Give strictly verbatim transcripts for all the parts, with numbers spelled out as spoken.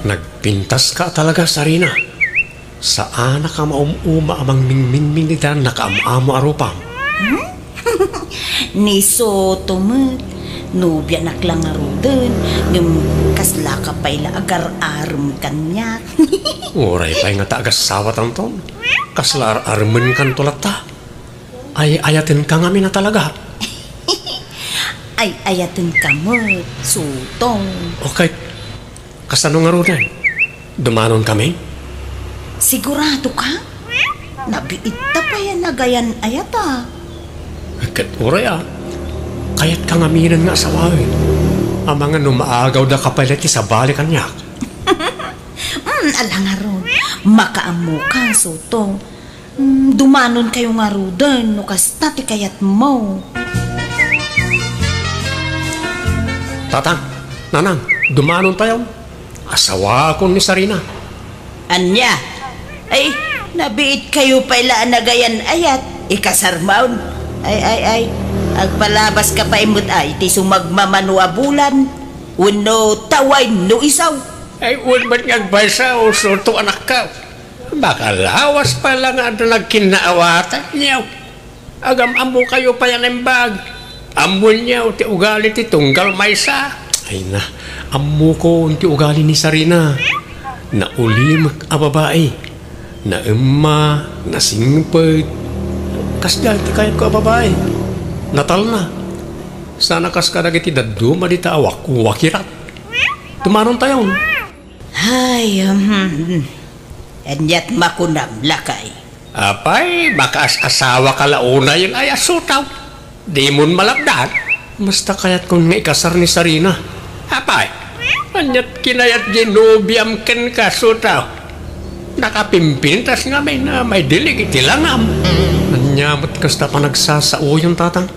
Nagpintaska talaga, Sarina. Saanak a maum-uma a mangmingmingming ida nakaam-amo a rupam. Hmm? Ni Soto met, nobianak la ngaruden, ngem kaslaka pay la agar-arem kaniak. Uray pay nga ta agassawatanton, kasla ar-aremenkanto latta. Ay-ayatenka ngamin a talaga. Ay-ayatenka met, Soto. Okay, kasano ngaruden? Dumanon kami? Sigurado ka? Nabiit ta pay a nagayan-ayat a. Ket uray a, kayatka ngaminen nga asawaen. Amangan no maagawda ka pay la iti sabali kaniak. Mm, ala ngarud, makaammoka, Soto. Mm, dumanonkayo ngaruden no kasta ti kayatmo. Tatang, Nanang, dumanontayo. Asawaakon ni Sarina. Ania? Ay, nabiitkayo pay la a nagayan-ayat. Ikasarmon? Ay, ay, ay. Agpalabaska pay met ay ti sumagmamano a bulan wenno tawaen no isaw. Ay, wen met nga agbaysa, o Soto, anakko. Makalawas pay la nga adda nagkinnaawatanyo. Agam-ammokayo pay a naimbag. Ammoenyo ti ugali ti tunggal maysa. Ay na, ammokon ti ugali ni Sarina. Naulimek a babai. Naemma, nasingpet. Kasdiay ti kayatko a babai. Natalna. Sana kas kadagiti dadduma dita a wakirat. Dumanontayon. Ay, um, aniat makunam, lakay? Apay, makaas-asawaka la unayen ay a Soto. Dimon malapdan. Basta kayatkon nga ikasar ni Sarina. Apay, aniat kinayat diay nobiam kenka, Soto? Nakapimpintas ngamin a maidilig iti langam. Ania met kasta panagsasaoyon, Tatang?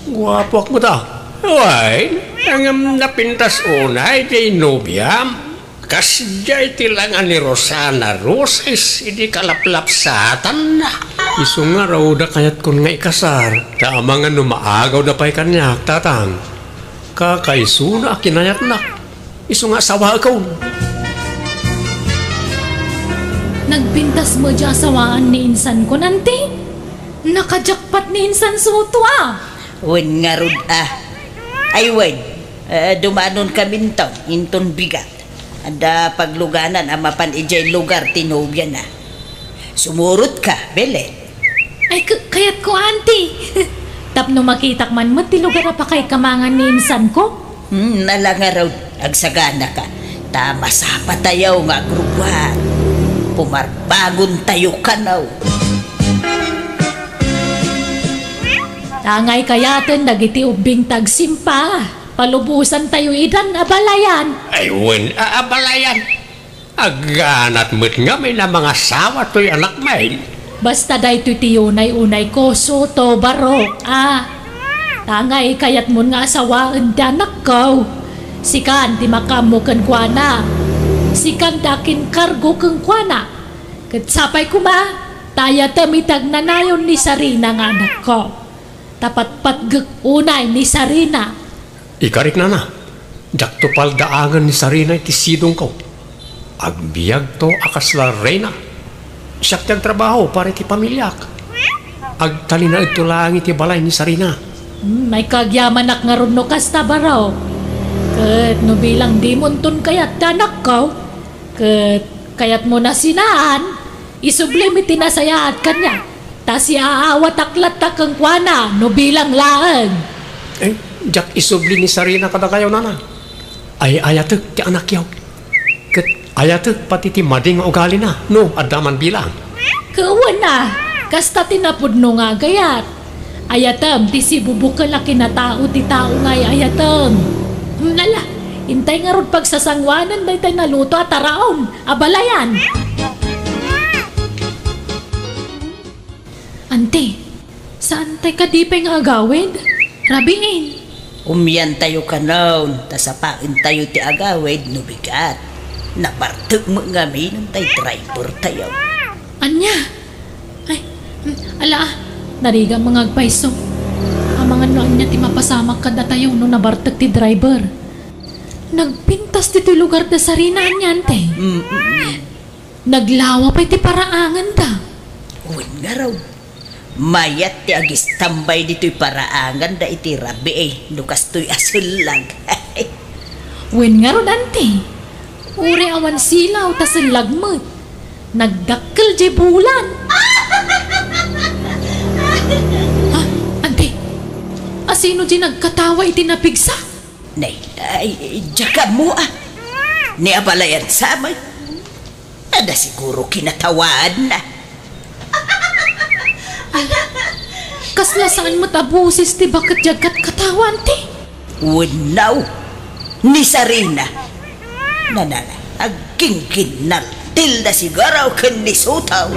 Guapoak met a. Wen, ngem napintas unay diay nobiam. Kasdiay ti langa ni Rosana Roses idi kalaplapsatanna. Isu ngarud a kayatkon nga ikasar, ta amangan no maagawda pay kaniak, Tatang. Kakaisuna a kinayatnak. Isu nga asawaekon. Nagpintas met diay asawaan ni insankon, anti? Nakajakpat ni insan Soto a. Wen ngarud a. Ay wen, eh, dumanonkaminto inton bigat. Adda pagluganan a mapan idiay lugar ti nobiana. Sumurotka, Belen. Ay, k-, kayatko, anti. Tapno makitak man met ti lugar a pakaikamangan ni insanko. Hmm, ala ngarud, agsaganaka. Ta masapatayo nga agrugruar. Pumarbangontayo kano. Tangay kayaten dagiti ubbing ti agsimpa. Palubosantayo idan, abalayan. Ay, wen, a, abalayan. Agganat met ngamin a mangasawa toy anakmin. Basta daytoy ti unay-unayko, Soto, barok, a. Tangay kayatmon nga asawaen ti anakko. Sikan ti makaammo kenkuana. Sikan ti akinkargo kenkuana. Ket sapay koma, ta ayatem iti agnanayon ni Sarina nga anakko. Ta patpatgek unay ni Sarina. Ikarik, nana, diakto paldaangen ni Sarina iti sidongko. Agbiagto a kasla reyna. Siak ti agtrabaho para iti pamiliak. Agtalinaedto laeng iti balay ni Sarina. Hmm, ay kagyamanak ngarud no kasta, barok. Ket no bilang dimonton kayat ti anakko, ket kayatmo nasinaan, isublim iti nasayaat kaniak, ta siaawatak latta kenkuana no bilang laeng. Eh, diak isubli ni Sarina kadakayo, nana. Ay-ayatek ti anakyo. Ket ayatek pati ti madi nga ugalina, no adda man bilang. Ket wen a, kasta ti napudno nga agayat. Ayatem ti sibubukel a kinatao ti tao nga ay-ayatem. Hmm, ala, intay ngarud pagsasangoanen daytay naluto a taraon. Abalayan. Anti, saantay kadi pay nga agawid? Rabiin. Umiantayo kanon, ta sapaentayo ti agawid no bigat. Nabartek met ngamin tay driver tayo. Ania? Ay, mm, ala, narigat nga agpayso. Amangan no ania ti mapasamak kadatayo no nabartek ti driver. Nagpintas ditoy lugar da Sarina, ania, Ante? Mm-mm. Naglawa pay ti paraanganda. Wen ngarud, mayat ti agistambay ditoy paraanganda iti rabii no kastoy a sellag. Wen ngarud, Ante, uray awan silaw ta sellag met. Nagdakkel diay bulan. Ah, Ante, asino diay nagkatawa iti napigsa? Nay, ay, diak ammo, ah. Ni abalayan sa met. Adda siguro kinatawaanna. Ay, kasla saan met a boses ti baket diay agkatkatawa, Ante? Wenno, ni Sarina. Nanana, agkingkinnaltilda siguro ken ni Sotaw.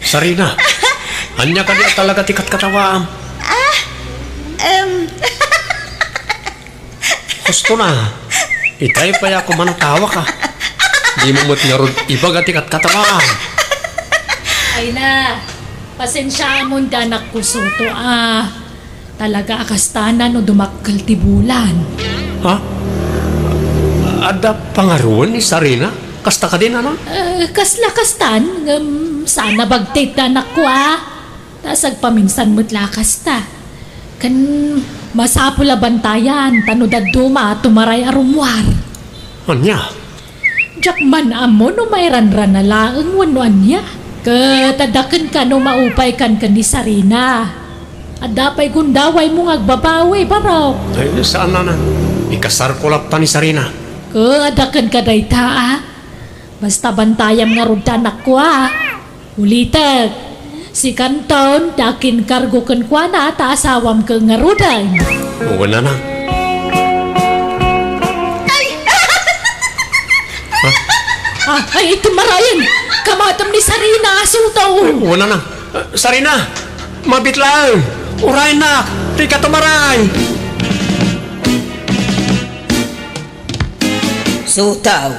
Sarina, ania kadi a talaga ti katkatawaam? Ah, em. Husto na. Itay pay a kumanatawaka. Dimo met ngarud ibaga ti katkatawaam. Ay na, pasensiaamon ti anakko, Soto, a. Talaga a kasta no dumakkel ti bulan. Ha? Adda pangaruen ni Sarina? Kasta kadi, nanang? Eh, kasla kastan, ngem saan a bagtit ti anakko, a. Ta sagpaminsan met la a kasta. Ken masapul a bantayan, ta no dadduma, tumaray a rummuar. Ania? Diak man ammo no mairanrana laeng wenno ania. Ket adda kenka no maupaykan ken ni Sarina. Adda pay gundawaymo nga agbabawi, Barok. Ay, saan, nanang. Ikasarko latta ni Sarina. Ket adda kenka dayta, a. Basta bantayam ngarud ti anakko, a. Ulitek, sikanton ti akinkargo kenkuana ta asawam ket ngaruden. Wen, nanang. Ay! Ah, ay, iti marayen! Kamatem ni Sarina, Sotaw! Wen, nanang. Ah, Sarina! Mabit laeng! Urayennak! Dika tumaray! Sotaw,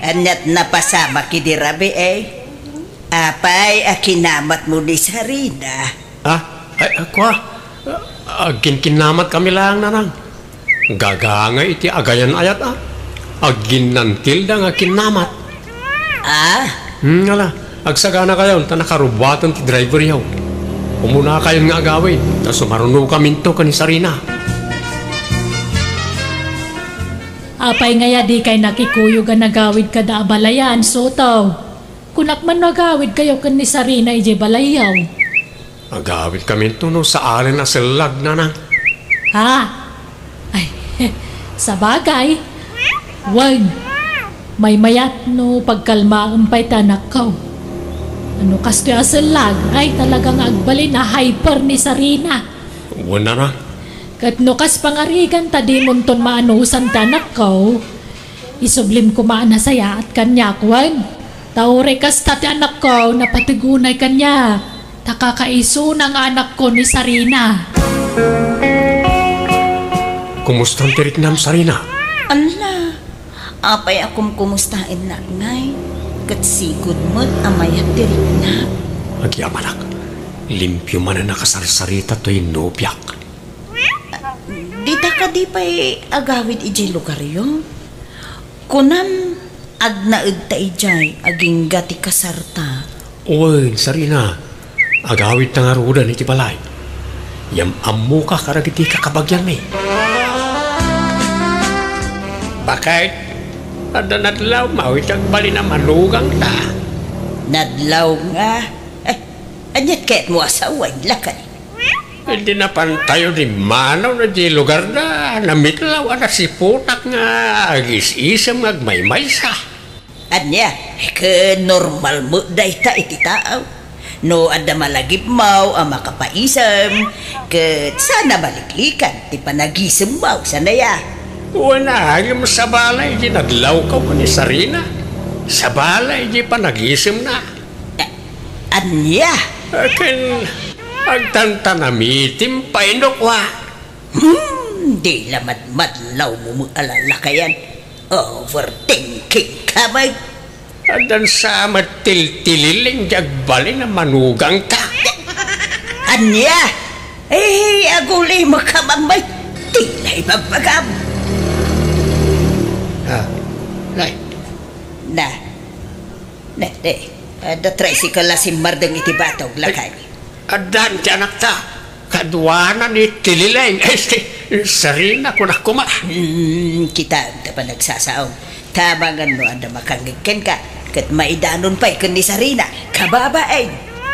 aniat napasamak idi rabii, eh? Apay a kinamatmo ni Sarina? Ah, ay, ah, kua. Agkinkinnamat kami laeng, nanang. Gagangay iti agayan-ayat, a. Agginnantilda nga kinnamat. Ah? Hmm, ala. Agsaganakayon ta nakarubuaten ti driveryo. Umunakayon nga agawid, ta sumarunokaminto ken ni Sarina. Apay ngay a dikay nakikuyog a nagawid kada abalayan, Sotaw? Kunak man no agawidkayo ken ni Sarina idiay balayyo. Agawidkaminto no saalen a sellag, nanang. Ha? Ay, sabagay. Wen, maymayat no pagkalmaem pay ti anakko. No kastoy a sellag, ay talaga nga agbalin a hyper ni Sarina. Wen, nanang. Ket no kas pangarigan ta dimonton maanusan ti anakko, isublim koma a nasayaat kaniak, wen. Ta uray kasta ti anakko, napateg unay kaniak. Ta kakaisuna nga anakko ni Sarina. Kumustan ti riknam, Sarina? Ala, apay a kumkumustaennak ngay? Ket sigud met a mayat ti riknam. Agyamanak, limpio manen a kasarsarita toy nobiak. Dita kadi pay agawid idiay lugaryo? Kunam, agnaedta idiay agingga ti kasarta. Wen, Sarina, agawidta ngaruden iti balay. Yam-ammoka kadagiti kakabagianmi. Baket, adda nadlawmo iti agbalin a manugangta. Nadlaw nga? Eh, aniat kayatmo a sawen, lakay? Idi napantayo dimmanaw na di lugarda, namitlaw a nasiputak nga agis-isem nga agmaymaysa. Ania, ket normal met dayta iti tao. No adda malagipmaw a makapaisem, ket saan a maliklikan ti panagisemmaw, saan aya? Wen, ngem sabali idi nadlawkaw ken ni Sarina. Sabali idi panagisemna. A-, ania? Ken agtantanamitim pay no kua. Hmm, di la madmadlawmo met a lalakayan. Overthinking ka met. Addan sa met tiltililing di agbalin a manugangta. Ania? Eh, aguli mo ka, Mangmay. Ti na ibagbagam. Ah, nay. Na. Na, eh. Adda tricycle la simmardeng iti batog, lakay. Addan ti anakta. Kaduana ni Tilileng. Este, Sarina, kunak koma. Hmm, kita, ta panagsasaom. Tamangan no adda makangngeg kenka, ket maidanon pay ken ni Sarina, kababain.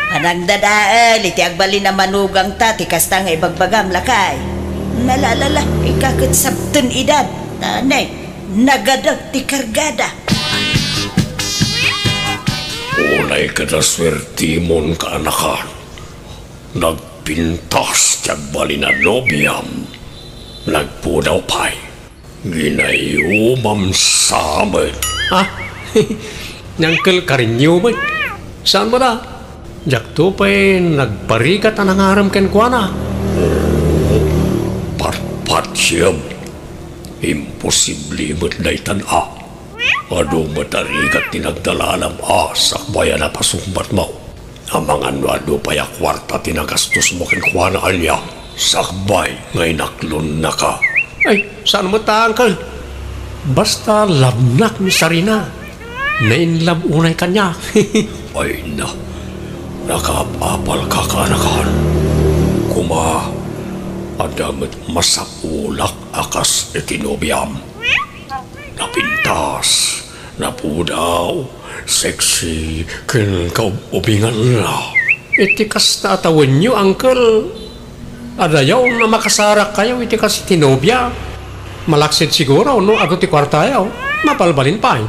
Panangdadael iti agbalin a manugangta ti kasta nga ibagbagam, lakay. Nalalala, ika ket sabten idan. Tanay, nagadek ti kargada. Unay ket a suertimon, kaanakan. Nagpintas ti agbalin a nobiam. Nagpudaw pay. Ginayumam sa met. Ha? Ni Uncle Karinyo met? Saan met a? Diakto pay nagparigat a nangarem kenkuana. Oo, patpatiem. Imposible met daytan a. Adu met a rigat ti nagdalalam a sakbay a napasukbatmo. Amangan no adu pay a kuarta ti nagastos mo kenkuana, ania? Sakbay nga inaklonnaka. Ay, saan met a, Uncle? Basta labnak ni Sarina. Na-in love unay kaniak. Ay na, nakaap-apalka, kaanakan. Koma, adda met masapulak a kas iti nobiam. Napintas, napudaw, sexy, ken kaub-ubinganna. Iti kasta a tawenyo, Uncle, adayaw a makasarakkayo iti kas iti nobia. Malaksid siguro no adu ti kuartayo. Mabalbalin pay.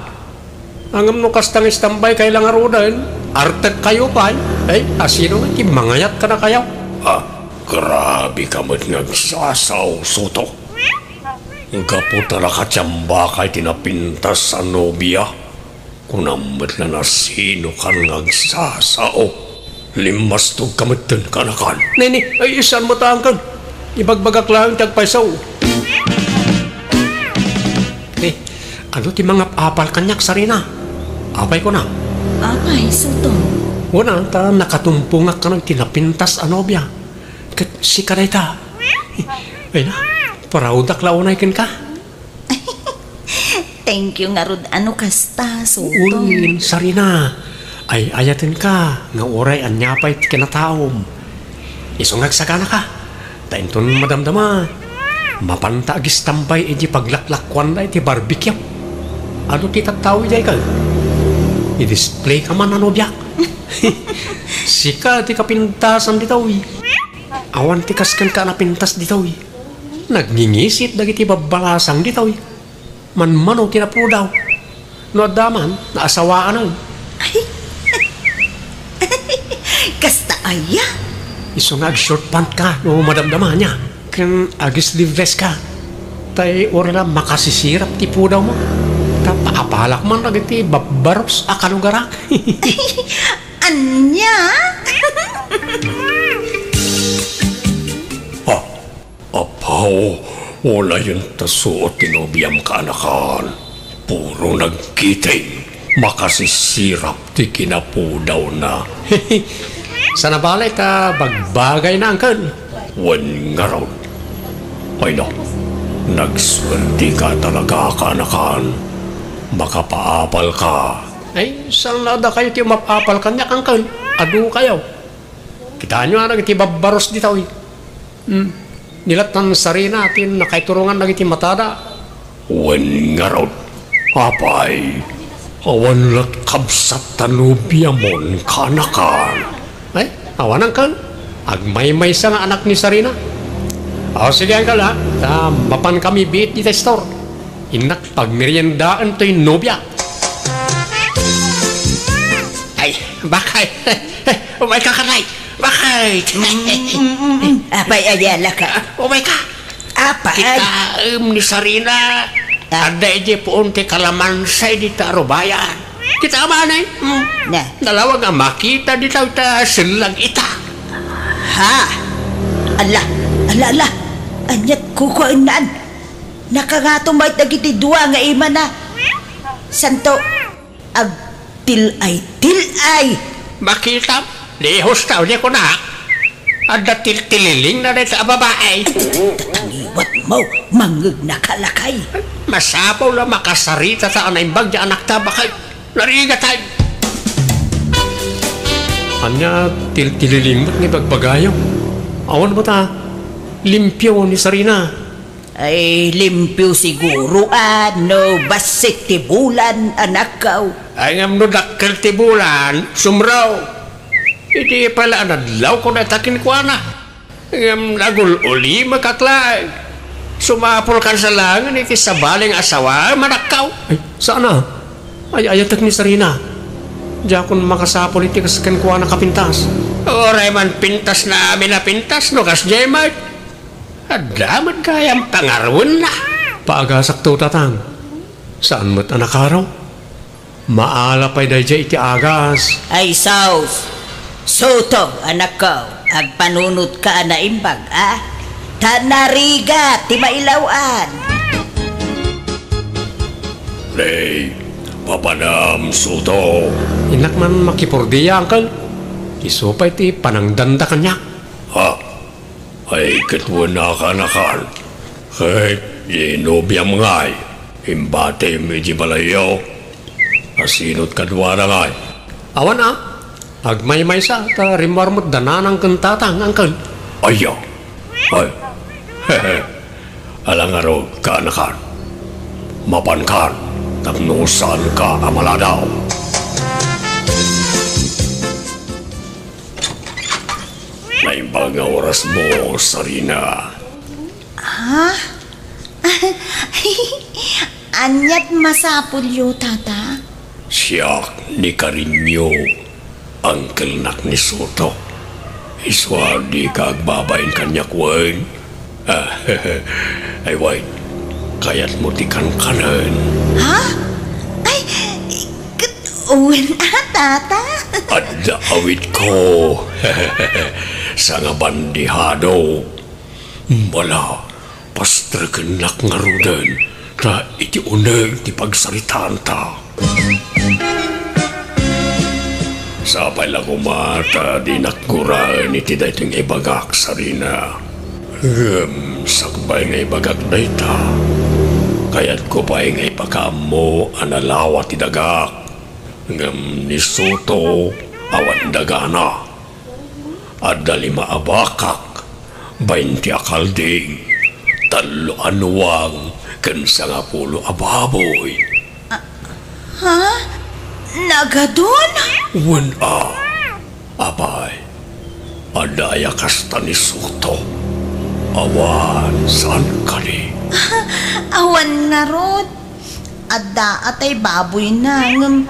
Ngem no kasta nga istambay kay la ngaruden, artekkayo pay. Ay, asino nga ti mangayat kadakayo? Ah, grabe ka met nga agsasao, Soto. Gapu ta nakatiambaka iti napintas a nobia, kunam met la nasinokan nga agsasao. Limmastog ka metten, kaanakan. Nini, ay, saan met a, Uncle? Ibagbagak laeng ti agpayso. Eh, adu ti mangap-apal kaniak, Sarina? Apay, kuna. Apay, Soto? Kuna, ta nakatumpongak kano iti napintas a nobia. Ket sika dayta. Ay na, proud-ak la unay kenka. Thank you ngarud a no kasta, Soto. Uy, Sarina. Ay-ayatenka nga uray ania pay ti kinataom. Isu nga agsaganaka. Ta inton madamdama, mapanta agistambay iti paglaklakkuanda iti barbecue. Adu ti tattao idiay, Uncle? I-display ka man a nobiak. Sika ti kapintasan ditoy. Awan ti kas kenka a napintas ditoy. Nagngingisit dagiti babbalasang ditoy. Manmano ti napudaw. No adda man, naasawaanan. Ay. Kasta aya? Isu nga ag-short pant ka no madamdama ania. Ken ag-sleeveless ka. Tay uray la makasisirap ti pudawmo. Ta paapalak man dagiti babbaros a kalugarak. Ania? Ah, Apo, unayen ta suot ti nobiam, kaanakan. Puro nagkiting, makasisirap ti kinapudawna. Saan a bale ta bagbagayna, Uncle. Wen ngarud. Ay na, nagsuertika talaga, kaanakan. Makapaapalka. Ay, saan la dakayo ti umap-apal kaniak, Uncle? Adukayo. Kitaenyo a dagiti babbaros ditoy. Hmm. Ni lattan Sarina ti nakaiturongan dagiti matada. Wen ngarud, apay, awan lat kabsat ta nobiamon, kaanakan. Ay, awan, Uncle. Agmaymaysa nga anak ni Sarina. O, sige, Uncle, ha? Ta mapankami biit dita store. Innak pagmeriendaen toy nobia. Ay, bakay. Umay ka, kanay. Bakay. Apay, ayala ka. Umay ka. Apay. Kitaem ni Sarina. Ah. Adda idiay puon ti kalamansa idi ta arubayan. Kita man, eh. Hmm. Na. Nalawag a makita dita ta sellag ita. Ha? Ala, ala, ala. Aniat kukuennan. Nakangato met dagiti dua nga imana. Santo, agtil-ay-til-ay. Makitam, lihos ta uli kunak. Adda tiltililingna dayta a babai. Tangiwatmo, mangngegnaka, lakay. Masapul a makasarita ta a naimbag ti anakta, baket narigatay. Ania tiltililing met nga ibagbagayo? Awan met a limpio ni Sarina. Ay, limpio siguro a no bassit ti bulan, anakko. Ay, ngem no dakkel ti bulan, sumraw. Idi pay la a nadlawko dayta kenkuana. Ngem nagul-ulimekak laeng. Sumapulkan sa laengen iti sabali nga asawaem, anakko. Ay, saan a? Ay-ayatek ni Sarina. Diakon makasapul iti kas kenkuana a pintas. Uray man pintasna amin a pintas no kasdiay met. Adda met gayam pangaruenna. Paagasakto, tatang. Saan met a nakaro? Maala pay daydiay iti agas. Ay sus! Soto, anakko, agpanunotka a naimbag, a? Ta narigat ti mailaw-an. Nay, papanam, Soto. Innak man makipurdia, uncle. Isu pay ti panangdanda kaniak. Ha? Ay, ket wen a kaanakan. Ket ti nobiam ngay, imbatim iti balayyo. Asinot kaduana ngay? Awan a. Agmaymaysa, ta rimmuar met da nanang ken tatang, uncle. Aya. Ay. Ala ngarud, kaanakan. Mapankan, tapno saanka a maladaw. Naimbag nga orasmo, Sarina. Ha? Aniat masapulyo, tata? Siak ni Karinyo, angkelnak ni Soto. Isu a dika agbabain kaniak wen? Ah, ay wen, kayatmo ti kankanen? Ha? Ay, ket wen a, tata? Adda awitko. Sangabandihado. Mala, pastrekennak ngaruden, ta iti uneg ti pagsaritaanta. Sapay la koma ta dinak guraen iti daytoy nga ibagak, Sarina. Ngem sakbay nga ibagak dayta, kayatko pay nga ipakaammo a nalawa ti dagak. Ngem ni Soto, awan dagana. Adda lima a bakak, baynte a kalding, tallo a nuang, ken sangapulo a baboy. Ha? Nagadun? Wen a. Apay, adda aya kasta ni Soto? Awan, saan kadi? Awan ngarud. Adda a tay baboyna, ngem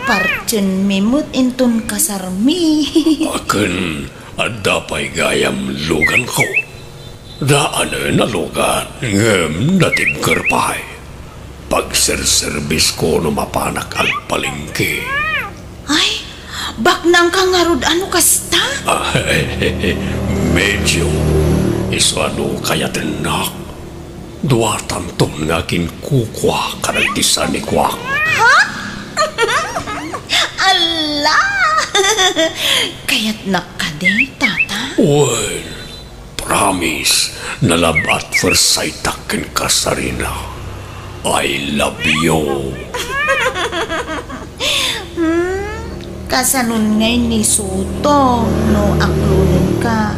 partienmi met inton kasarmi. Akin, adda pay gayam luganko. Daanen a lugan, ngem natibker pay. Pagserserbisko no mapanak agpalengke. Ay, baknangka ngarud a no kasta? Ah, medyo. Isu a no kayatennak. Duatanton nga kinkukua kadagiti sanikuak. Ha? Alla! Kayatnak kadi, tata? Wen, promise, na love at first sight-ak kenka, Sarina. I love you. Hmm, kasanon ngay ni Soto no aklonenka?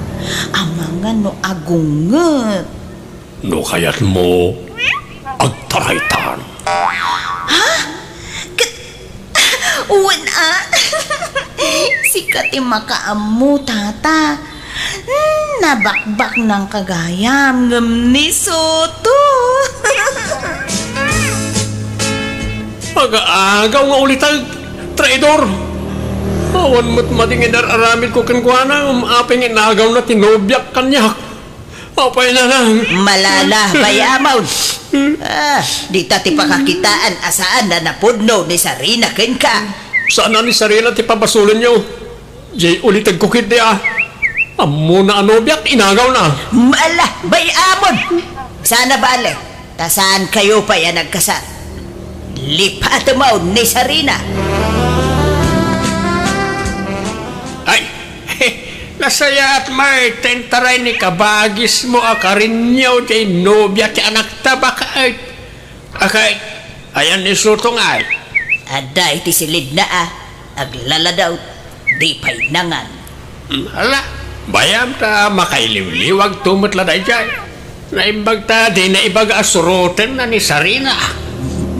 Amangan no agunget. No kayatmo, agtaraytan. Ha? Ket, wen a? Sika ti makaammo, tata. Hmm, nabakbaknangka gayam, ngem ni Soto. Aga-agaw nga uliteg, traidor! Awan met madin nga inar-aramidko kenkuana, ngem apay nga inagawna ti nobiak kaniak. Apay na lang. Malala, bay-amon. Ah, dita ti pakakitaan a saan a napudno ni Sarina kenka. Saan a ni Sarina ti pabasolenyo. Jay ulitegko ketdi a. Ammona a nobiak, inagawna. Mala, bay-amon. Sana bale, ta saankayo pay a nagkasar. Lipatemon ni Sarina. Ay, Nasayaat met ta intaray ni kabagismo a Karinyo ti nobia ti anakta, baket. Aket, ayan ni Soto ngay? Adda iti silidna a, aglaladaw, di pay nangan. Hmm, ala, bayam ta makailiwliwagto met la daydiay. Naimbag ta dina ibaga a surotenna ni Sarina.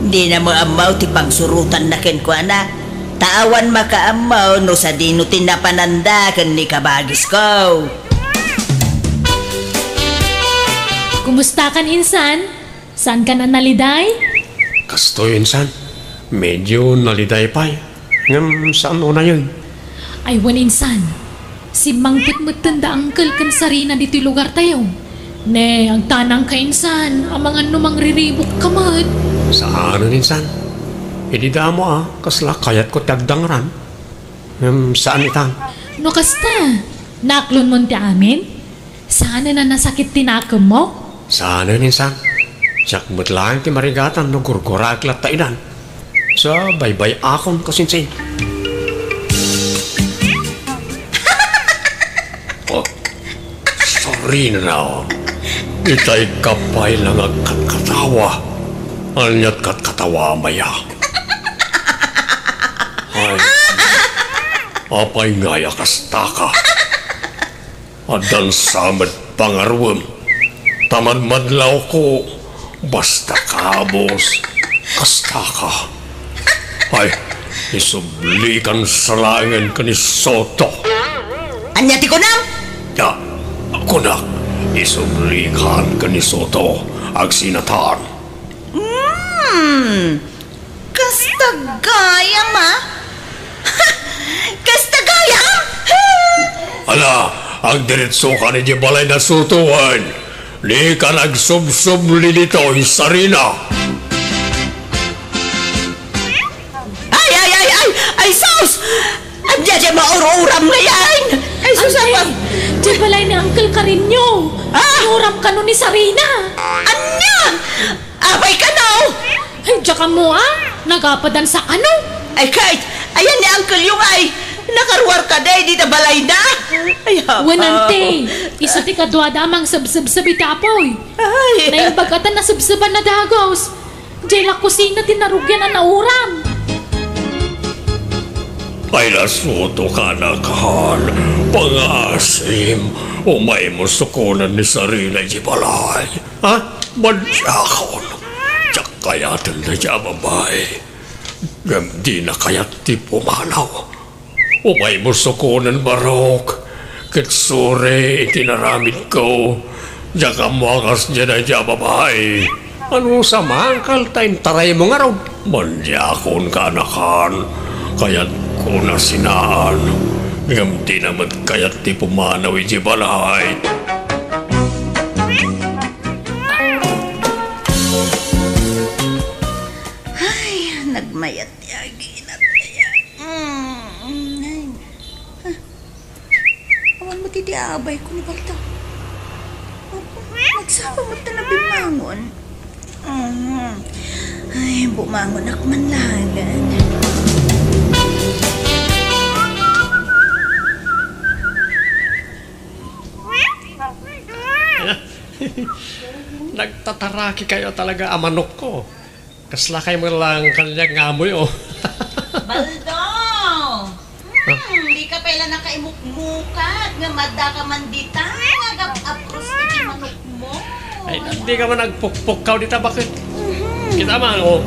Dina met ammo ti pangsurotanna kenkuana. Ta awan makaammo no sadino ti napananda ken ni kabagisko. Kumustakan, insan? Saankan a naliday? Kastoy, insan. Medyo naliday pay. Ngem saan unayen? Ay, wen, insan. Simmangpet metten da Angkel ken Sarina ditoy lugartayo. Ne, agtanangka, insan, amangan no mangriribukka met. Saanen, insan. Idi damo a, kasla kayatko ti agdangran. Ngem saan itan. No kasta, naaklonmon ti amin? Saanen a nasakit ti nakemmo? Saanen, insan. Siak met laeng ti marigatan no gurguraek latta idan. Sa baybay-akon kasinsin. Oh, Sarina, itay ka pay la nga agkatkatawa. Ania't katkatawa, maya? Ay, apay ngay a kastaka? Addan sa met pangaruem. Ta madmadlawko, basta kabus, kastaka. Ay, isublikan sa laengen ken ni Soto. Ania ti kunam? Ya, kunak, isublikan ken ni Soto, agsinatan. Hmm. Kasta gayam, a? Kasta gayam? Ala, agdiritsokan idiay balay na Soto wen. Dikan agsubsubli ditoy, Sarina. Ay, ay, ay, ay, ay, sus! Ania diay maur-uram ngay? Ay, sus, Ante, apa? Diay balay ni Uncle Carino. Ah! Uram kano ni Sarina. Ania? Apay kano? Ay, diak ammo, a? Nagapadan sa kano? Ay, kay, ayan ni Uncle yung ay, nakaruar kadi dita balayna? Ay, apo. Wen, ante, isu ti kaduada a mangsubsubsub iti apoy. Ay. Naimbag a ta nasubsuban a dagus. Diay la kusina ti narugian a nauram. Ay, nasuto ka, anakan. Pangaasim, umaymo sukonen ni Sarina iti balay. Ha? Madiakon. Diak kayaten dayta a babai. Ngem dina kayat ti pumanaw. Umaymo sukonen, barok. Ket suri iti naramidko. Diak ammo a kasdiay dayta a babai. Ano sa mangkal ta intaraymo ngarud? Madiakon, kaanakan. Kayatko na sinaan. Ngem dina met kayat ti pumanaw iti balay. Ay, nagmayat ti aginat aya. Mm, ay. Ah, awan met iti abayko ni Baldo. Apo, nagsapa met ta nabimmangon. Mm. Ay, bumangonak man laengen. Nagtataraki kayo talaga a manokko. Kaslakay met lang kaniak nga amoy, oh. Baldo! Hmm, di ka pay la nakaimukmukad nga madda ka man dita nga agap-apros iti manokmo. Ay, di ka man agpukpukkaw dita, baket? Mhm. Kita man, oh.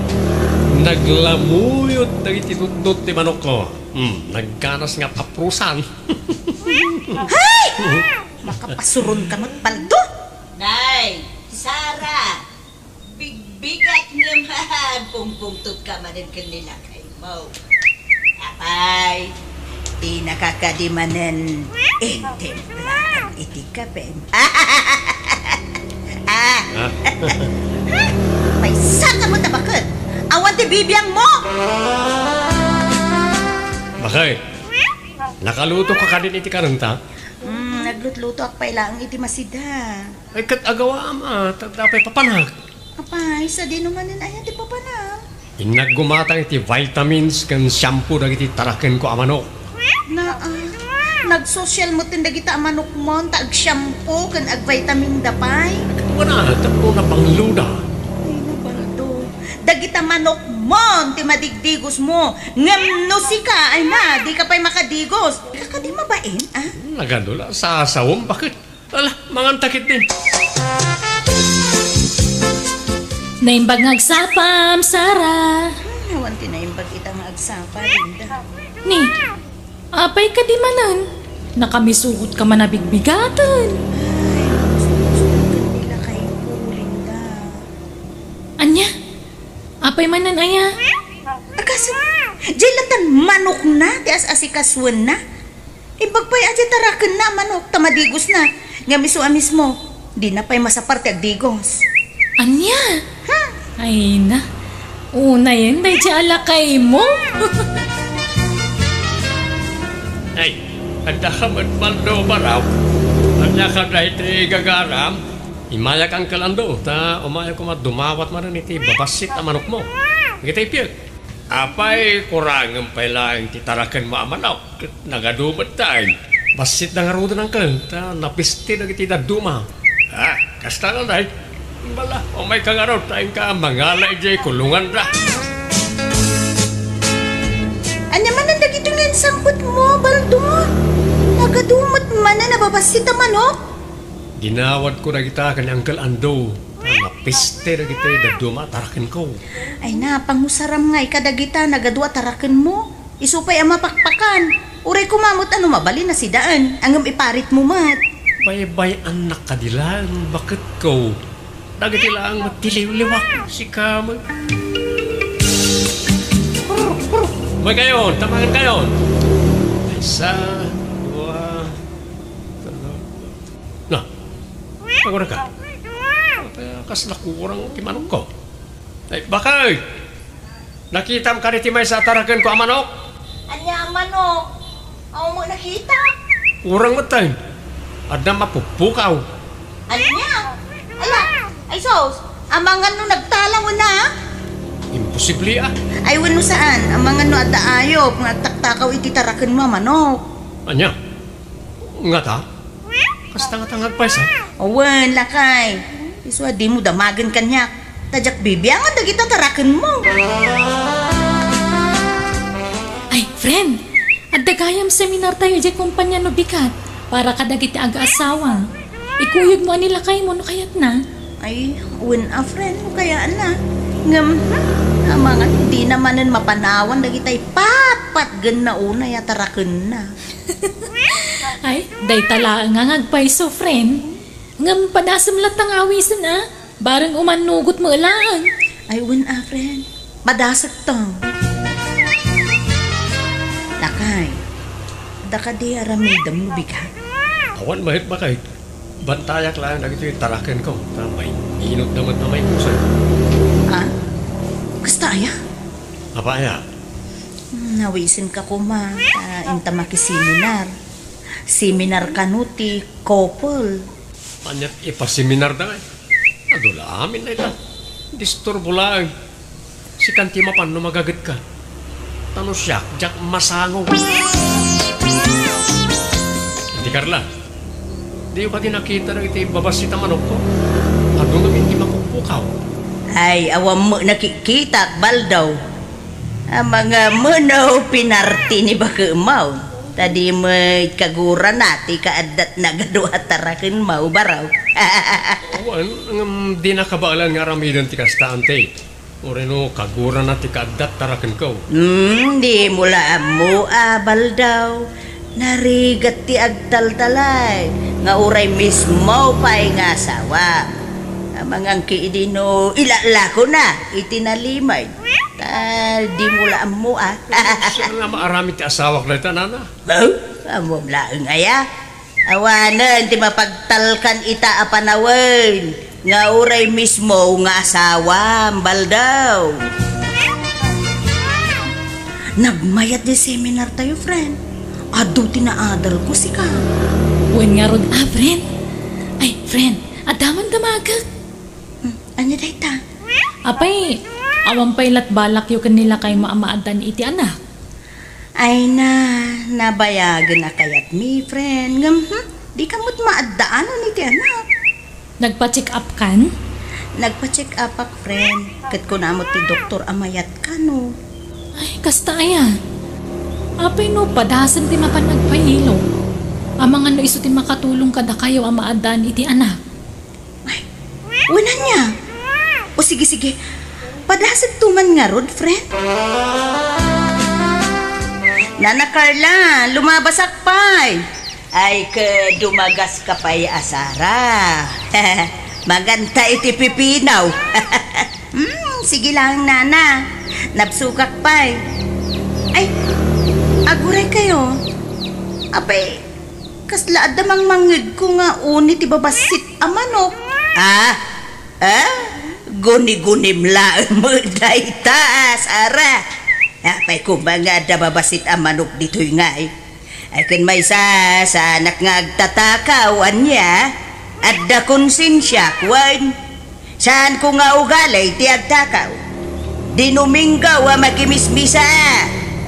Naglamuyot dagiti dutdot ti manokko. Hmm, nagganas nga ap-aprosan. Hay! Makapasuron ka met, Baldo! Nay, Sara! Bigbigat ngem agpungpungtot ka manen ken ni lakaymo. Apay, dinaka kadi manen intimplakan iti kapem? Ah. Ah. Maysa ka met a baket. Awan ti bibiangmo. Bakay, nakaluto ka kadin iti kanenta? Mm, naglutlutoak pay laeng iti masida. Ay, ket agawaam a, ta adda pay papanak. Apay, sadino manen aya ti papanak? Innak gumatang iti vitamins ken shampoo dagiti tarakenko a manok. Na, ah. Nagsosial metten dagita a manokmon ta agshampoo ken agvitamin da pay. Ket wana, tapno nabangloda. Ay, nabaldo. Dagita manokmon ti madigdigosmo. Ngem no sika, ay na, dika pay makadigos. Dika kadi mabain, a? Nagadu la, sasawem, baket. Ala, manganta ketdi. Naimbag nga agsapam, Sara. Hmm, awan ti naimbag ita nga agsapa, Linda. Ni, apay kadi manen? Nakamisugot ka man a bigbigaten. Ay, susugot ken ni lakayko, Linda. Ania? Apay manen aya? Agasem, diay latan manokna ti as-asikasuenna. Imbag pay a diay tarakenna a manok ta madigosna. Ngem isu a mismo, dina pay masapar ti agdigos. Ania? Hmm. Ay na. Unayen daydiay a lakaymo. Ay, adda ka met, Baldo, baraw. Ania ka dayta gagaram? Immayak, Uncle Ando, ta umayak koma dumawat manen iti babassit a manokmo. Dagiti piek. Apay, kurangem pay laeng ti tarakenmo a manok? Ket nagadu met tay. Bassitda ngaruden, Uncle, ta napiste dagiti dadduma. Ah, kasta ngay? Bala, umayka ngarud ta inka mangala idiay kulonganda. Ania manen dagitoy nga insangpetmo, Baldo? Nagadu met manen a babassit a manok? Dinawatko dagita ken ni Uncle Ando. Napiste dagiti dadduma a tarakenko. Ay na, pangusaram ngay kadagita nagadu a tarakenmo. Isu pay a mapakpakan. Uray koma met a no mabalin a sidaen, ngem iparitmo met. Baybay-annak kadi laeng, baketko. Dagiti laeng met ti liwliwak, sika met. Umaykayon, tamangenkayon. Maysa, dua, Na, agurayka. Apay, kasla kurang ti manokko. Ay, bakay! Nakitam kadi ti maysa a tarakenko a manok? Ania a manok? Awan met nakita. Kurang met tay. Adda mapuppukaw. Ania? Ala, ay sus, amangan no nagtalang una? Imposible, a. Ay, wenno saan, amangan no adda ayop nga agtaktakaw iti tarakenmo a manok. Ania? Ngata? Kasta ngata nga agpaysa? Wen, lakay. Isu a dimo damagen kaniak. Ta diak bibiangan dagita tarakenmo. Ay, friend, adda gayam seminartayo idiay kompania no bigat para kadagiti agaasawa. Ikuyogmo a ni lakaymo no kayatna. Ay, wen a, friend, no kayaanna. Ngem, hmm, amangan, dina manen mapanawan dagitay patpatgenna unay a tarakenna. Ay, dayta laeng nga agpayso, friend. Ngem padasem latta nga awisen, a? Bareng umannugot met laeng. Ay, wen a, friend. Padasekto. Lakay, adda kadi aramidem no bigat? Awan met, bakay. Bantayak laeng dagitoy tarakenko. Ta mainutda met a maikusen. A? Kasta aya? Apay aya? Hmm, nawisenka koma, ta inta makiseminar. Seminar kano ti couple. Aniat ipaseminar da ngay? Adu la amin dayta. Disturbo laeng. Sikan ti mapan no magagetka. Ta no siak, diak masango. Iti Carla, diyo kadi nakita dagiti babassit a manokko? Adu ngamin ti mapuppukaw. Ay, awan met nakikitak, Baldaw. Amangan no pinarti ni bakemaw. Ta di met kagurana ti kaaddat nagadu a tarakenmaw, baraw. Awan, ngem di nakabaelan nga aramiden ti kasta, ante. Uray no kagurana ti kaaddat tarakenko. Hmm, dimo la ammo a, Baldaw. Narigat ti agtaltalay nga uray mismo pay nga asawa. Amangan ki idi no ilalakona iti nalimed. Ta dimo la ammo a. Saan nga maaramid ti asawak dayta, nana? Oh, ammom laeng aya. Awanen ti mapagtalkan ita a panawen nga uray mismo nga asawam, Baldaw. Nagmayat ti seminar tayo, friend. Adu ti naadalko, sika. Wen ngarud a, friend. Ay, friend, adda man damagek. Hmm, ania dayta? Apay, awan pay lat balakyo ken ni lakaymo a maaddan iti anak? Ay na, nabayagen a kayatmi, friend. Ngem, hmm, dika met maaddaan iti anak. Nagpa-check up kan? Nagpa-check up ak, friend. Ket kuna met ti doktor a mayat kano. Ay, kasta aya. Apay no padasem ti mapan agpailo? Amangan no isu ti makatulong kadakayo a maaddaan iti anak. Ay, wen ania? O sige, sige. Padasek to man ngarud, friend. Nana Carla, lumabasak pay. Ay, ke dumagas ka pay a Sara. Manganta iti pipino. Hmm, sige lang, nana. Nabsogak pay. Ay, aguray kayo. Apay, kasla adda mangmangngegko nga uni ti babassit a manok. Ah? Ah? Gunigunim laeng met dayta, Sara. Apay koma nga adda babassit a manok ditoy ngay? Ay, ken maysa, saanak nga agtatakaw, ania? Adda konsensiak, wen? Saanko nga ugali ti agtakaw. Dinuminggaw a makimismisa.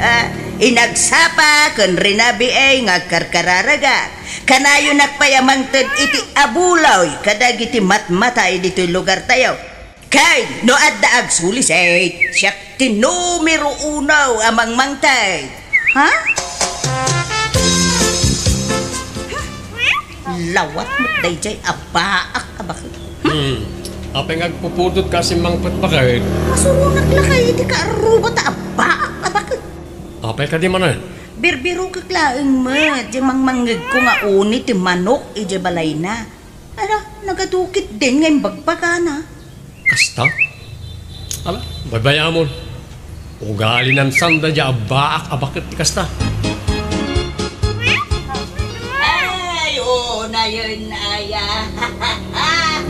Ah, inagsapa ken rinabiay nga agkarkararagak. Kanayonak pay a mangted iti abuloy kadagiti matmatay ditoy lugartayo. Ken no adda agsulisit, siak ti numero uno a mangmangted. Ha? Lawat met daydiay a baak a baket. Hmm. Apay nga agpupudot ka asin mangpetpaket? Masuronak lakay iti kaarruba ta a baak a baket. Apay kadi manen? Birbirokek laeng met, di mangmangngegko nga uni ti manok idiay balayna. Ala, nagadukit din nga imbagbagana. Kasta? Ala, baybay-amon. Ugalinan sanda di abbaak a baket ti kasta. Ay, oo, nayon, aya.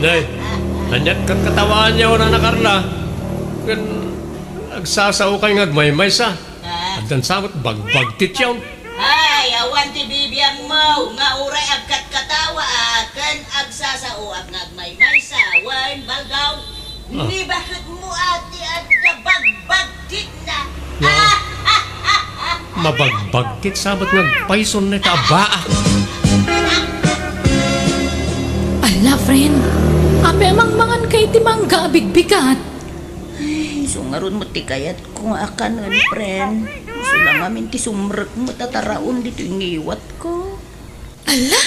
Nay, aniat ket katawaanyo, Nana Carla? Ken agsasao kay nga agmaymaysa. Ah. Addan sa met bagbagtit yaon. Ay, awan ti bibiangmo nga uray agkatkatawa a ken agsasaoak nga agmaymaysa wen baldaw. Ah. Ni baketmo a ti adda bagbagtitna. No. Ah, ah, ah, ah. Mabagbagtit sa met nga agpayson na ita a baak. Ala, friend. Apay a mangmangan ka iti mangga a bigbigat? Ay, isu ngarud met ti kayat ko nga akanen, friend. Isu la ngamin ti sumrek met a taraon ditoy ngiwatko. Ala?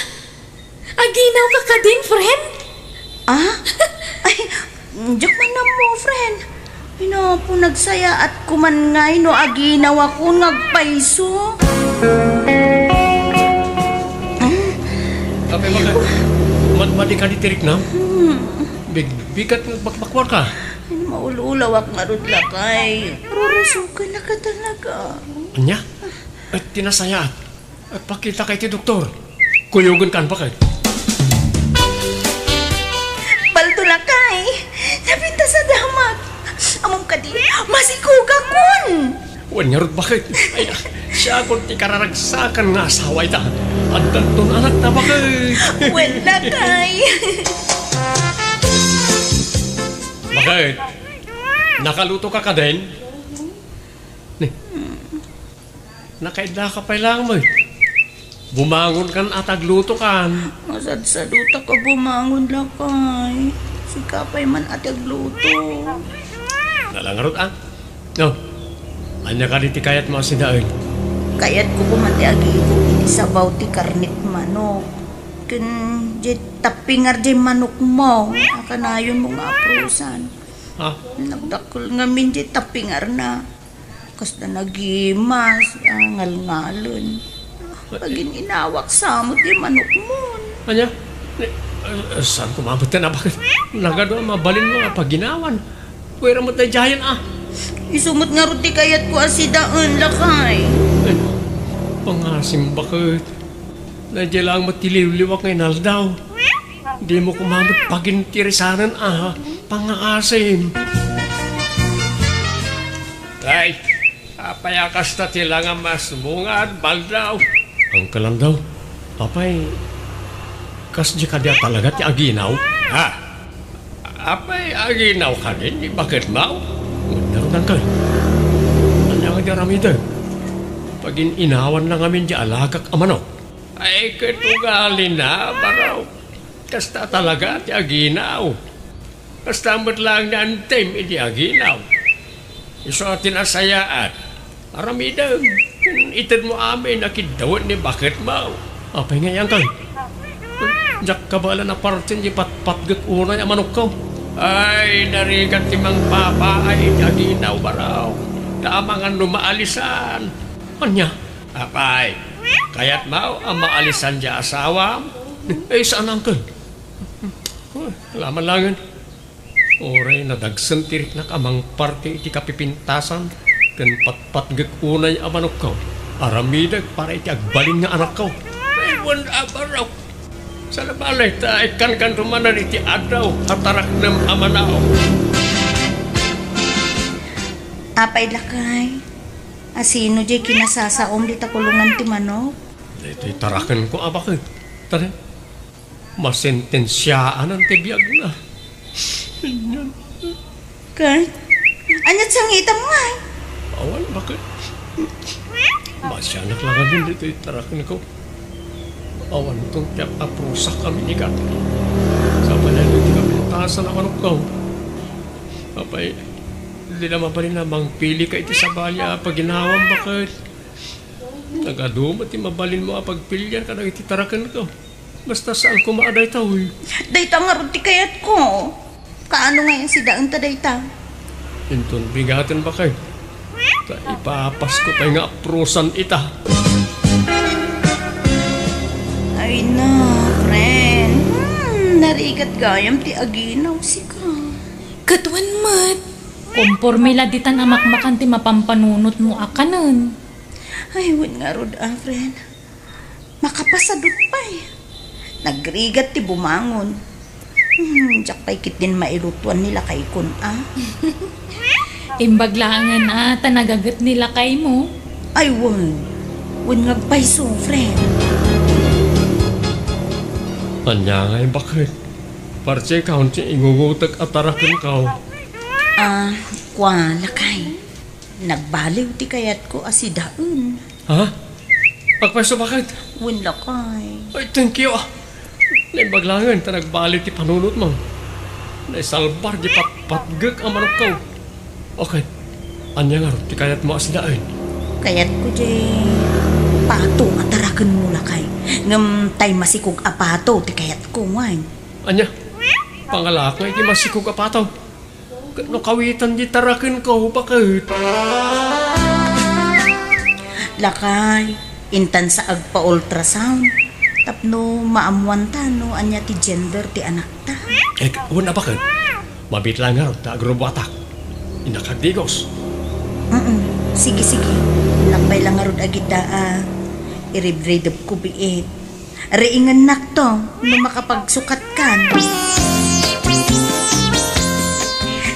Aginaw ka kadin, friend? Ah? Ay, diak man ammo, friend. Ay, napo, nagsayaat ko man ngay no aginaw ako nga agpayso. Apay, bakit? Madmadi ka di tiriknam? Hmm. Big, bigat nga bakbakwarka. Ay, maululawak ngarud, lakay. Rurusukan na ka talaga. Anya? Ay, tinasayaat. Agpakita ka iti doktor. Kuyogen kan bakit? Baldo, lakay. Napintas a damag. Ammom kadi, masikogakon. Wen ngarud, bakit? Ay, siakon ti kararagsakan nga asawa ita. Addanton anakta, bakit? Wen, lakay. Bakit? Nakaluto ka kadin? Ni, nakaidda ka pay laeng met. Bumangon kan a tagluto kan. Masadsadutak a bumangon, lakay. Sika pay man a tagluto. Nalangarot, ah. No, ania kadi ti kayatmo a sidaen? Kayatko koma ti agiigo iti sabaw ti karnet manok. Ken diay tappingar diay manokmo a kanayonmo nga aprusan. Ha? Nagdakkel ngamin diay tappingarna. Kasla nagimas, ah, ngalngalen. Pagin-inawak sa met ti manokmon. Ania? Ni, ah, saan ko mabutan a bakit? Nagadu a mabalinmo a paginawan. Pwera met daydiayen, ah. Isu met ngarud ti kayatko a sidaen, lakay. Ay, pangasim, bakit? Daydiay laeng met ti liwliwak nga inaldaw. Dimo koma met pagintirisanen a pangaasim. Ay, apay a kasta ti langamasmo nga agbaldaw? Uncle Aldaw, apay, kasdi kadi a talaga ti aginaw? Ha? Apay, aginaw kadi ni baketmo? Ngarud, Uncle. Ania nga di aramidek? Gin-inawan na ngamin di alagak a manok. Ay, ket ugalina, baro. Kasta talaga ti aginaw. Kasta met laeng ni Antim idi aginaw. Isu a ti nasayaat. Aramidem, ken itedmo amin a kiddawet ni baketmo. Apay ngay, Angkel? Diak kabaelan a partien di patpatgek unay a manokko. Ay, narigat ti mangpapaay iti aginaw, baro. Ta amangan no maalisan. Ania? Apay, kayatmo a maalisan ti asawam? Ay, saan, Angkel? Ay, alaman laengen. Uray nadagsen ti riknak a mangparte iti kapipintasan ken patpatgek unay a manokko. Aramidek para iti agbalin nga anakko. Ay, wen a barok. Saan a bale ta ikkankanto manen iti addaw a taraknem a manok. Apay, lakay, asino diay kinasasaom dita kulongan ti manok? Daytoy tarakenko a baket. Tara. Masentensiaanan ti biagna. Ket, ania ti sangitam ngay? Awan, baket. Masianak laeng ngamin ditoy tarakenko. Awanton ti aprusak a minigat. Sapay daytoy ti kapintasan a manokko. Apay, dina mabalin a mangpilika iti sabali a paginawam, baket. Nagadu met ti mabalinmo a pagpilian kadagiti tarakenko. Basta saan koma a daytoy. Dayta ngarud ti kayatko. Kaano ngay a sidaenta dayta? Inton bigaten, baket. Ta ipapasko pay nga aprusan ita. Ay na, friend. Hmm, narigat gayam ti aginaw, sika. Ket wen met. Komporme la ditan a makmakan ti mapampanunotmo a kanen. Ay, wen ngarud a, friend. Makapasadut pay. Nagrigat ti bumangon. Hmm, diak pay ketdin mailutuan ni lakaykon a. Imbag laengen a ta nagaget ni lakaymo. Ay, wen. Wen nga agpayso, friend. Ania ngay, baket? Parti kaon ti ingungotek a tarakenko. Ah, kua, lakay. Nagbaliw ti kayatko a sidaen. Ha? Agpayso, baket? Wen, lakay. Ay, thank you, ah. Naimbag laengen ta nagbaliw ti panunotmo. Naisalbar ti patpatgek a manokko. Okay. Ania ngarud ti kayatmo a sidaen? Kayatko diay pato a tarakenmo, lakay. Ngem tay masikog a pato ti kayatko, wen. Ania? Pangalaak nga iti masikog a pato. Ket no kawitan di tarakenko, baket? Lakay, intan sa agpa-ultrasound tapno maammuanta no ania ti gender ti anakta. Eh, wen a, baket? Mabiit laeng ngarud ta agrubuatak. Innak agdigos. Mm, sige, sige. Innak pay la ngarud agidda a iribridepko biit. Riingennakto no makapagsukatkan.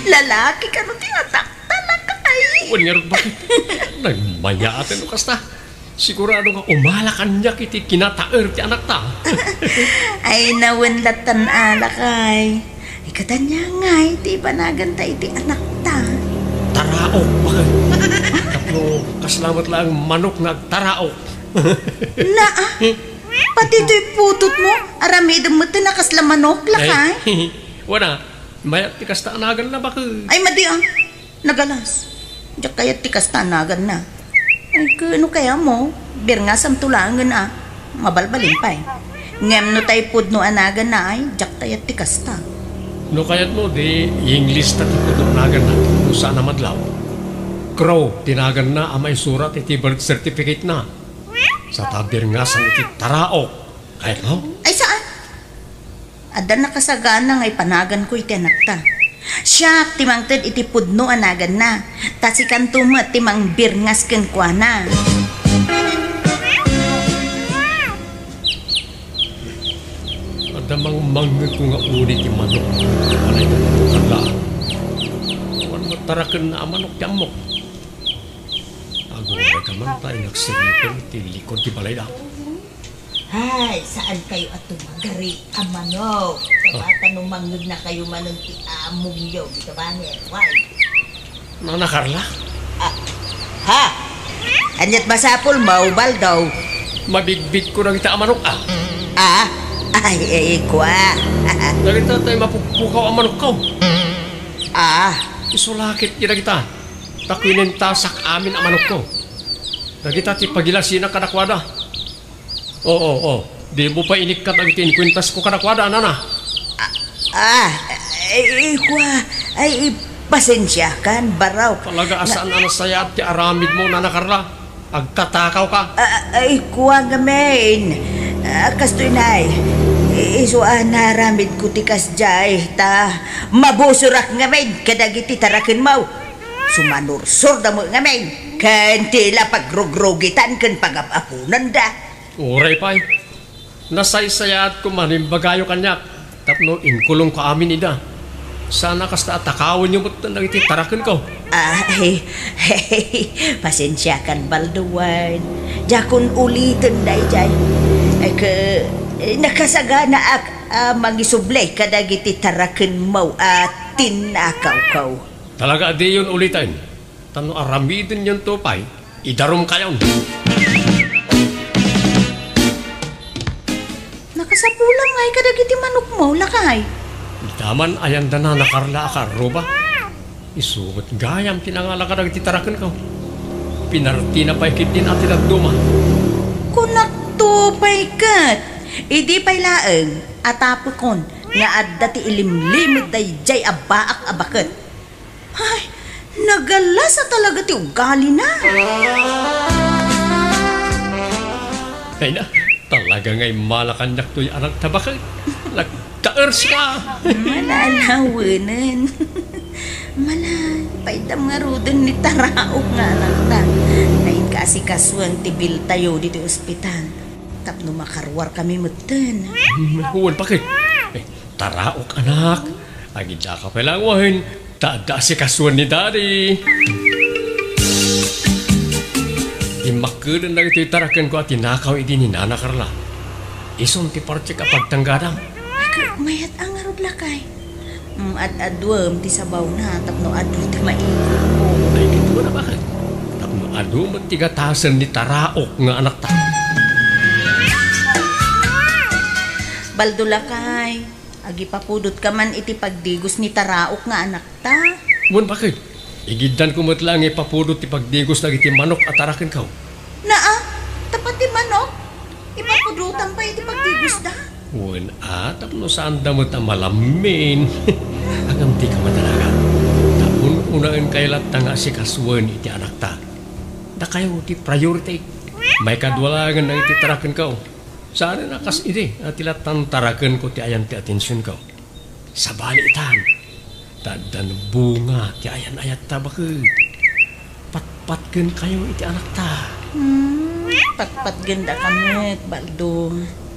Lalaki kano ti atakta, lakay? Wen ngarud, baket? Nagmayaaten no kasta. Sigurado nga umala kaniak iti kinataer ti anakta. Ay, na wen latta, lakay. Ay, ket ania ngay ti ipanaganta iti anakta? Taraok, baket. Tapno kasla met laeng manok nga agtaraok. Naa, pati toy putotmo, aramidem met ti nakasla manok, lakay? Ay, wen a, mayat ti kasta a naganna, baket. Ay, madi a. Nagalas. Diak kayat ti kasta a naganna. Ay, ket no kayatmo, birngasamto laengen a. Mabalbalin pay. Ngem no tay pudno a naganna ay, diak kayat ti kasta. No kayatmo, di English ta ti pudno a naganna, no saan a madlaw. Crow ti naganna a maisurat iti birth certificate-na. Sa ta birngasan iti taraok. Kayatmo? Ay, saan? Adda nakasagana nga ipanaganko iti anakta. Siak ti mangted iti pudno a naganna, ta sikanto met ti mangbirngas kenkuana. Adda mangmangngegko nga uni ti manok. Anay ka, kalla. Awan mataraken na a manok ti ammok. Aguray ka man ta inagsiripen ti likod ti balayda. Ay, saan kayo a tumagari a manok? Tabata no mangngeg na kayo manen ti amongyo, di ka ba, ne? Why? Nana Carla? Ah, ha? Aniat masapulmo, Baldo? Mabigbigko dagita a manok, a. A? Ay, ay, kua. Dagita tay mapukpukaw a manokko. A? Isu laketyo dagita. Ta kuinentasak amin a manokko. Dagita ti pagilasinak kadakuada. Oo, oo. Dimo pay inikkat dagiti inkuentasko kadakuada, nana. A, a, ay, kua, ay, pasensiakan, Barok. Talaga a saan a nasayaat ti aramidmo, Nana Carla. Agtatakawka. A, ay, kua ngamin. A, kastoy, nay. Isu a naaramidko ti kasdiay, ta mabusorak ngamin kadagiti tarakenmo. Sumanursorda met ngamin, ken ti la pagrugrugitan ken pagap-aponanda. Uray pay. Nasaysayaat koma no imbagayo kaniak tapno inkulongko amin ida. Saan a kasta a takawenyo metten dagiti tarakenko. Ay, pasensiakan, Baldo, wen. Diakon uliten daydiay. Ay, ke, nakasaganaak a mangisubli kadagiti tarakenmo a tinnakawko. Talaga a diyon uliten. Ta no aramidenyonto pay, idarumkayon. Nakasapulam ngay kadagiti manokmo, lakay. Ita man, ayanda Nana Carla a kaarruba. Isu met gayam ti nangala kadagiti tarakenko. Pinartina pay ketdin a ti dadduma. Kunakto pay ket, idi pay laeng a tapekon nga adda ti ilimlimed daydiay a baak a baket. Ay, nagalasa talaga ti ugalina. Ay na, talaga nga immala kaniak toy anak ta baket. Nagtaerska. Malalawanen. Malay, paydam ngaruden ni Taraok nga anakta. Nainka asikasuan ti biltayo ditoy ospital. Tapno makaruar kami metten. Wen, baket. Eh, Taraok, anak. Agidaka pay laeng wen. Ta adda asikasuan ni Daddy. Immakkeden dagitoy tarakenko a tinakaw idi ni Nana Carla. Isun ti partek a pagtanggadam. Mayat a ngarud, lakay. Mm, ad-aduem ti sabawna tapno adu ti maikutko. Ay, ket wen a baket. Tapno adu met ti gatasen ni Taraok nga anakta. Baldo, lakay. Agipapudot ka man iti pagdigos ni Taraok nga anakta. Wen, baket. Igiddanko met laeng nga ipapudot ti pagdigos dagiti manok a tarakenko. Naa, ta pati manok, ipapudotam pay iti pagdigosda. Wen a, tapno saanda met a malammin. Agam ti kamadalagan. Ta un-unaenkayo latta nga asikasuen iti anakta. Dakayo ti priority. Maikadua laengen dagiti tarakenko. Saanen a kas idi a ti lattan tarakenko ti ayan ti atensionko. Sabali itan, ta addan bunga ti ayan-ayatta, baket. Patpatgenkayo iti anakta. Hmm, patpatgendaka met, Baldo.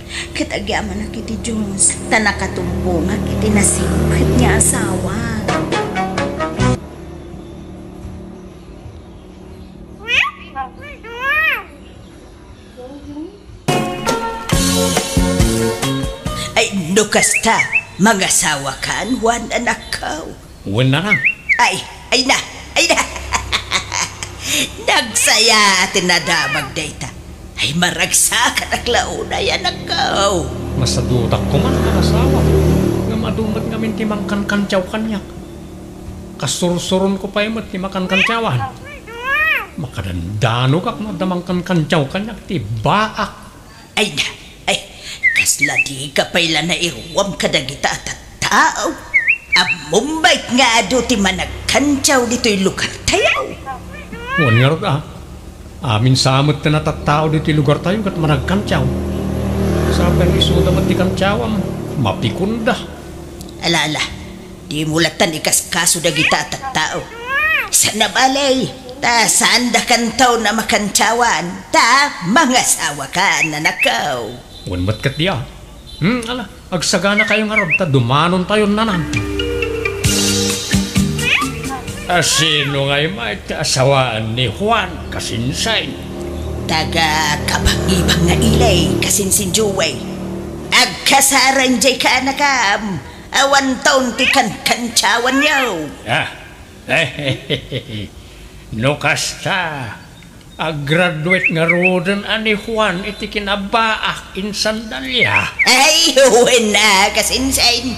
Ket agyamanak iti Dios, ta nakatumbongak iti nasingpet nga asawa. Ay, no kasta, mangasawakan, Juan, anakko. Wen, nanang. Ay, ay na, ay na. Nagsaya ti nadamag dayta. Ay, maragsakanak la unay, anakko. Masadutak koma nga asawa. Ngem adu met ngamin ti mangkankantiaw kaniak. Kasursuronko pay met ti makankantiawan. Makadandanogak no adda mangkankantiaw kaniak ti baak. Ay na, ay, kasla dika pay la nairuam kadagita a tattao. Ammom met nga adu ti managkantiaw ditoy lugartayo. Wen ngarud a, amin sa met ti natattao ditoy lugartayo ket managkantiaw. Sapay isuda met ti kantiawam, mapikonda. Ala, ala, dimo lattan ikaskaso dagita a tattao. Saan a bale, ta saandakanto a makantiawan, ta mangasawakan, anakko. Wen met ketdi a. Hmm, ala, agsaganakayo ngarud ta dumanontayon, nanang. A, sino ngay met ti asawaan ni Juan, kasinsin? Taga Kabangibang nga Ilay, kasinsin Joey. Agkasarang jay kaanakam. Awanton ti kankantiawanyo. Ah, no kasta, Aggraduate ngaruden a ni Juan iti kinabaak insan Dalia. Ay, wen a, kasinsin.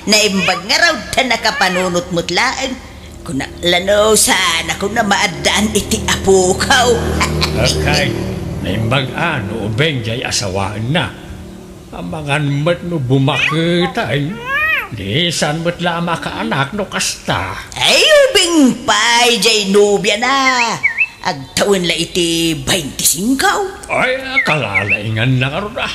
Naimbag ngarud ta nakapanunot met laeng. Kuna la no, saan a kuna maaddaan iti apokaw. Akay, naimbag a no ubing jay asawaenna. Amangan met no bumaketay, di saan met la a makaanak no kasta. Ay, ubing pay jay nobiana. Agtawen la iti baintisingko. Ay, kalalainganna ngarud a.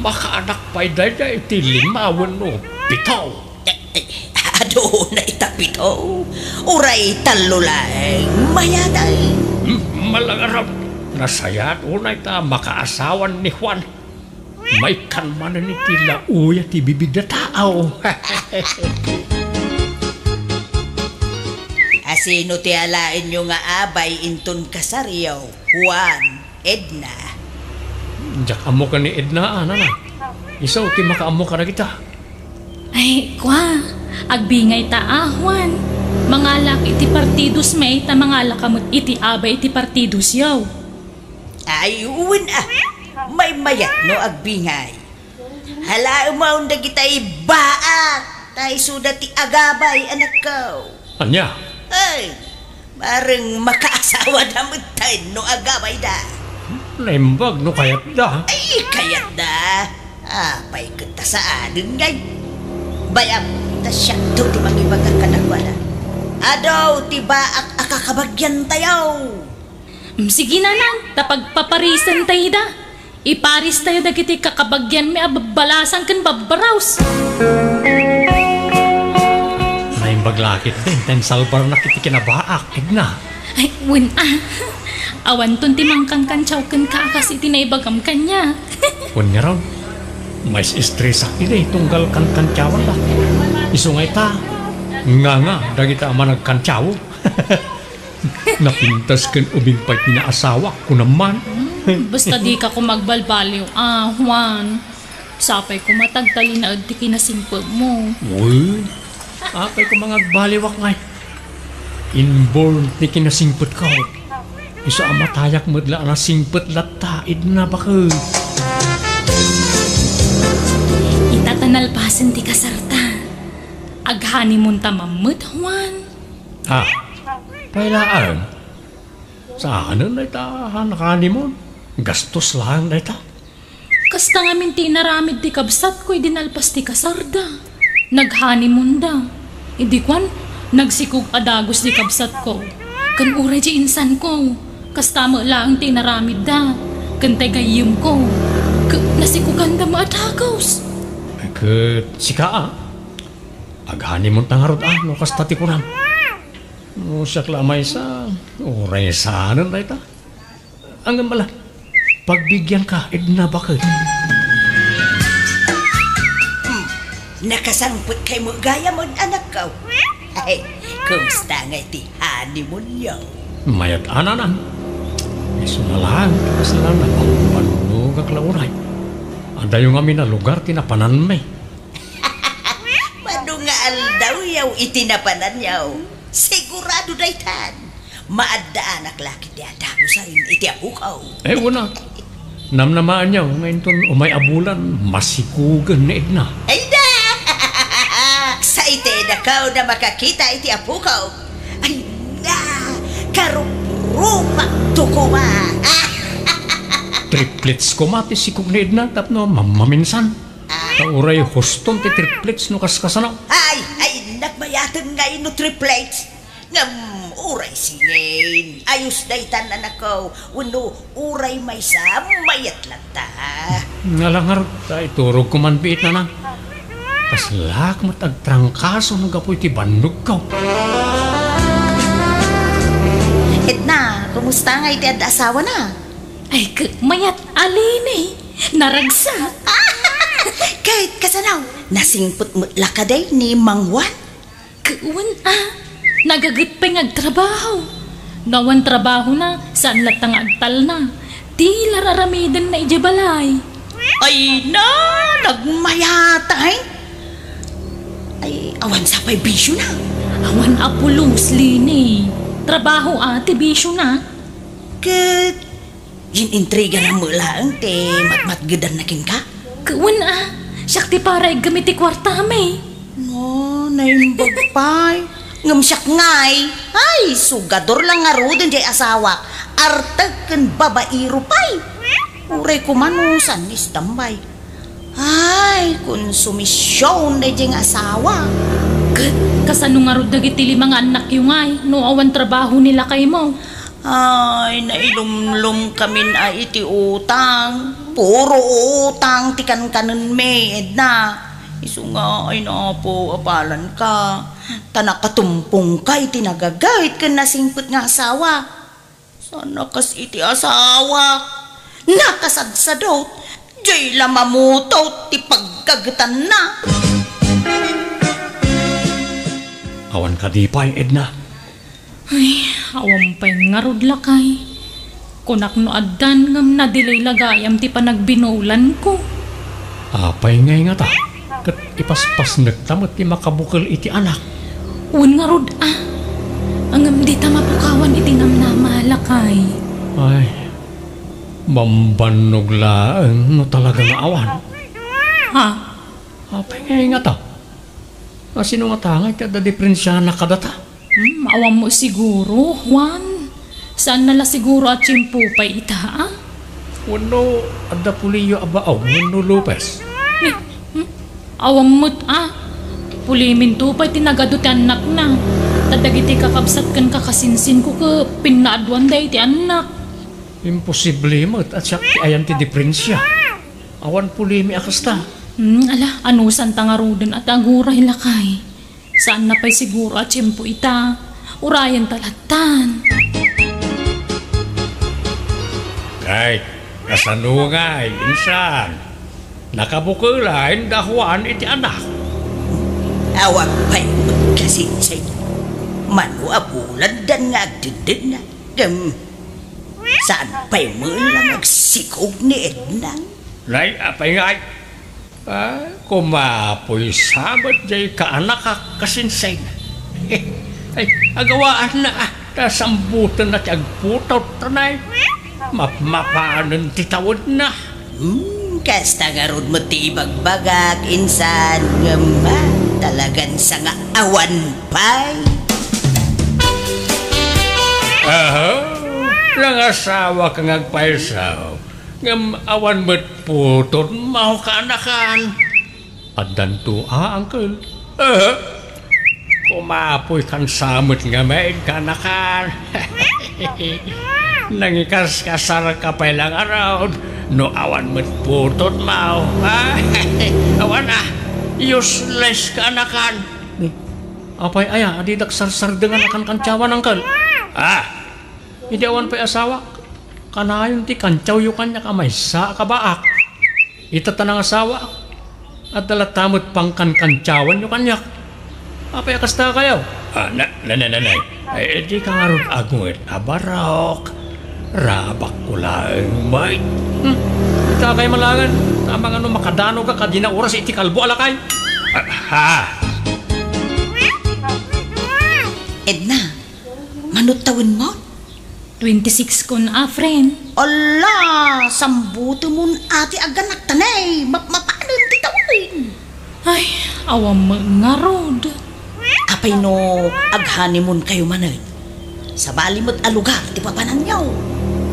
Makaanak pay dayta iti lima wenno pito. Eh, eh, adu na ita pito. Uray tallo laeng mayatay. Hmm, malangarap. Nasayaat unay ta makaasawan ni Juan. Maikkan manen iti laoya ti bibig a tao. A sino ti alaenyo nga abay inton kasaryo, Juan, Edna? Diak ammo ken ni Edna, a, nana. Isu ti makaammo kadagita. Ay, kua, agbingay ta a, Juan. Mangalak iti partidos may ta mangalak met iti abay iti partidosyo. Ay, wen a, maymayat no agbingay. Halaem dagitay baak, ta isuda ti agabay, anakko. Ania? Ay, bareng makaasawada metten no agabayda. Naimbag no kayatda. Ay, kayatda. Apay ket ta saanen ngay? Bayam, ta siakto ti mangibaga kadakuada. Adu ti baak a kakabagiantayo. Mm, sige, nanang, ta pagpaparisentayo da. Iparistayo dagiti kakabagianmi a babbalasang ken babbaraos. Naimbag la ketdi ta insalbarnak iti kinabaak, Edna. Ay, wen a. Awanton ti mangkankantiaw kenka a kas iti naibagam kaniak. Wen ngarud, mais-estresak idi tunggal kankantiawandak. Isu nga ita, nganga dagita a managkantiaw. Napintas ken ubing pay ti naasawak, kunam man. Hmm, basta dika koma agbalbaliw a, Juan. Sapay koma ta agtalinaed ti kinasingpetmo. Wen, apay koma nga agbaliwak ngay? Inborn ti kinasingpetko. Isu a matayak met la a nasingpet latta, Edna, baket. Ita ta nalpasen ti kasarta. Aghanimonta man met, Juan. Ah, pay laeng. Saanen dayta a nakahanimon? Gastos laeng dayta. Kasta ngamin ti inaramid ti kabsatko idi nalpas ti kasarda. Naghanimonda. Idi kuan, nagsikog a dagus ti kabsatko. Ken uray di insanko, kasta met laeng ti inaramidda. Ken tay gayyemko, ket nasikoganda met a dagus. Ket sika, a? Aghanimonta ngarud a no kasta ti kunam. No siak la a maysa, uray saanen dayta. Ngem ala, pagbigianka, Edna, baket. Hmm, nakasangpetkay met gayam, anakko. Ay, kumusta ngay ti honeymoonyo? Mayat a, nanang. Isu laeng, kasla napambannogak la uray. Adayo ngamin a lugar ti napananmi. Madu nga aldawyo iti napananyo. Sigurado daytan. Maaddaanak la ketdi a dagusen iti apokaw. Eh, wen a. Namnamaenyo nga inton umay a bulan, masikugen ni Edna. Ay da! Excited ako na makakita iti apokaw. Ay na! Karuprupak to koma. Triplets koma ti sikog ni Edna tapno mam-, maminsan. Ta uray huston ti triplets no kaskasano. Ay, ay, nagmayaten ngay no triplets. Ngem uray singin, ayos daytan, anakko, wenno uray maysa, mayat latta. Ala ngarud, ta iturogko man biit, nanang. Kaslak met agtrangkaso no gapu iti bannogko. Edna, kumusta ngay ti adda asawana? Ay, ket mayat a Leni, naragsak. Ket kasano, nasingpet met la kadi ni Mang Juan? Ket wen a, nagaget pay nga agtrabaho. No awan trabahona, saan latta nga agtalna. Ti la ar-aramidenna idiay balay. Ay na, nagmayat, ay. Ay, awan sa pay bisiona. Awan a pulos, Leni. Trabaho a ti bisiona. Ket yin-intrigana met laeng ti matmatgedanna kenka? Ket wen a, siak ti para iggem iti kuartami. No, naimbag pay. Ngem siak ngay, ay, sugador la ngaruden jay asawak. Artek ken babaero pay. Uray koma no saan nga istambay. Ay, konsumision dayjay nga asawa. Ket kasano ngarud dagiti lima nga annakyo ngay no awan trabaho ni lakaymo? Ay, nailumlomkamin a iti utang. Puro utang ti kankanenmi, Edna. Isu nga, ay, Apo, apalanka. Ta nakatumpongka iti nagagayt ken nasingpet nga asawa. Saan a kas iti asawak. Nakasadsadot. Jay la mamutot ti paggagetanna. Awan kadi pay, Edna? Ay, awan pay ngarud, lakay. Kunak no addan ngem na-delay la gayam ti panagbinulanko. Apay ngay ngata? Ket ipaspasnekta met ti makabukel iti anak. Wen ngarud a. Ngem dita mapukawan iti namnama, lakay. Ay, bambannog laeng no talaga nga awan. Ha? Apay ngay ngata? A, sino ngata ngay ti adda diprensiana kadata? Hmm, awan mo siguro, Juan. Saan na la siguro a tiempo pay ita, a? Wenno adda Puliyo a baog wenno Lopez? Ni, hmm? Awan met, a. Puliminto pay ti nagadu ti annakna. Ta dagiti kakabsat ken kakasinsinko ket pinnaaduanda iti annak. Imposible met a siak ti ayan ti diprensia. Awan Pulimi a kasta. Hmm, ala, anusanta ngaruden a ti aguray, lakay. Saanna pay siguro a tiempo ita. Urayenta lattan. Ay, kasano ngay, insan? Nakabukela inda Juan iti anak? Awan pay magkasinsay. Mano a bulandan nga agdeddenna. Ngem, saan pay met la nga agsikog ni Edna? Nay, apay ngay? Ah, kumapoy sa met jay kaanakak kasinsin. Ay, agawaanna, a, ta sambutenna ti agputot, tanay. Mapmapanen ti tawedna. Hmm, kasta ngarud met ti ibagbagak, insan, ngem, ah, talagan sa nga awan pay. Aha, nangasawaka nga agpayso. Ngem awan met putotmo kaanakan. Addanto a, Uncle. Eh? Kumapoy kan sa met ngamin kaanakan. Nangikaskasarka pay la ngarud no awan met putotmo. Ah, awan a. Useless kaanakan. Apay aya a didak sarsardengan a kankantsawan, Uncle? Ah, idi awan pay asawak, kanayon ti kantiawyo kaniak a maysa a kabaak. Ita ta nangasawaak, adda latta met pangkankantiawanyo kaniak. Apay a kasta kayo? Ah, na, na, na, na, na. Ay, dika ngarud agnged a barok. Rabakko laeng met. Hmm. Ita kay malangen, tama nga no makadanoga kadina oras iti kalbo a lakay. Ah, ha. Edna, mano tawenmo? Twenty-six kon a, friend. Ala, sambutemon a ti aganakta, nay. Mapmapanen ti tawen. Ay, awan met ngarud. Apay no ag-honeymoon kayo manen? Sabali met a lugar ti papananyo.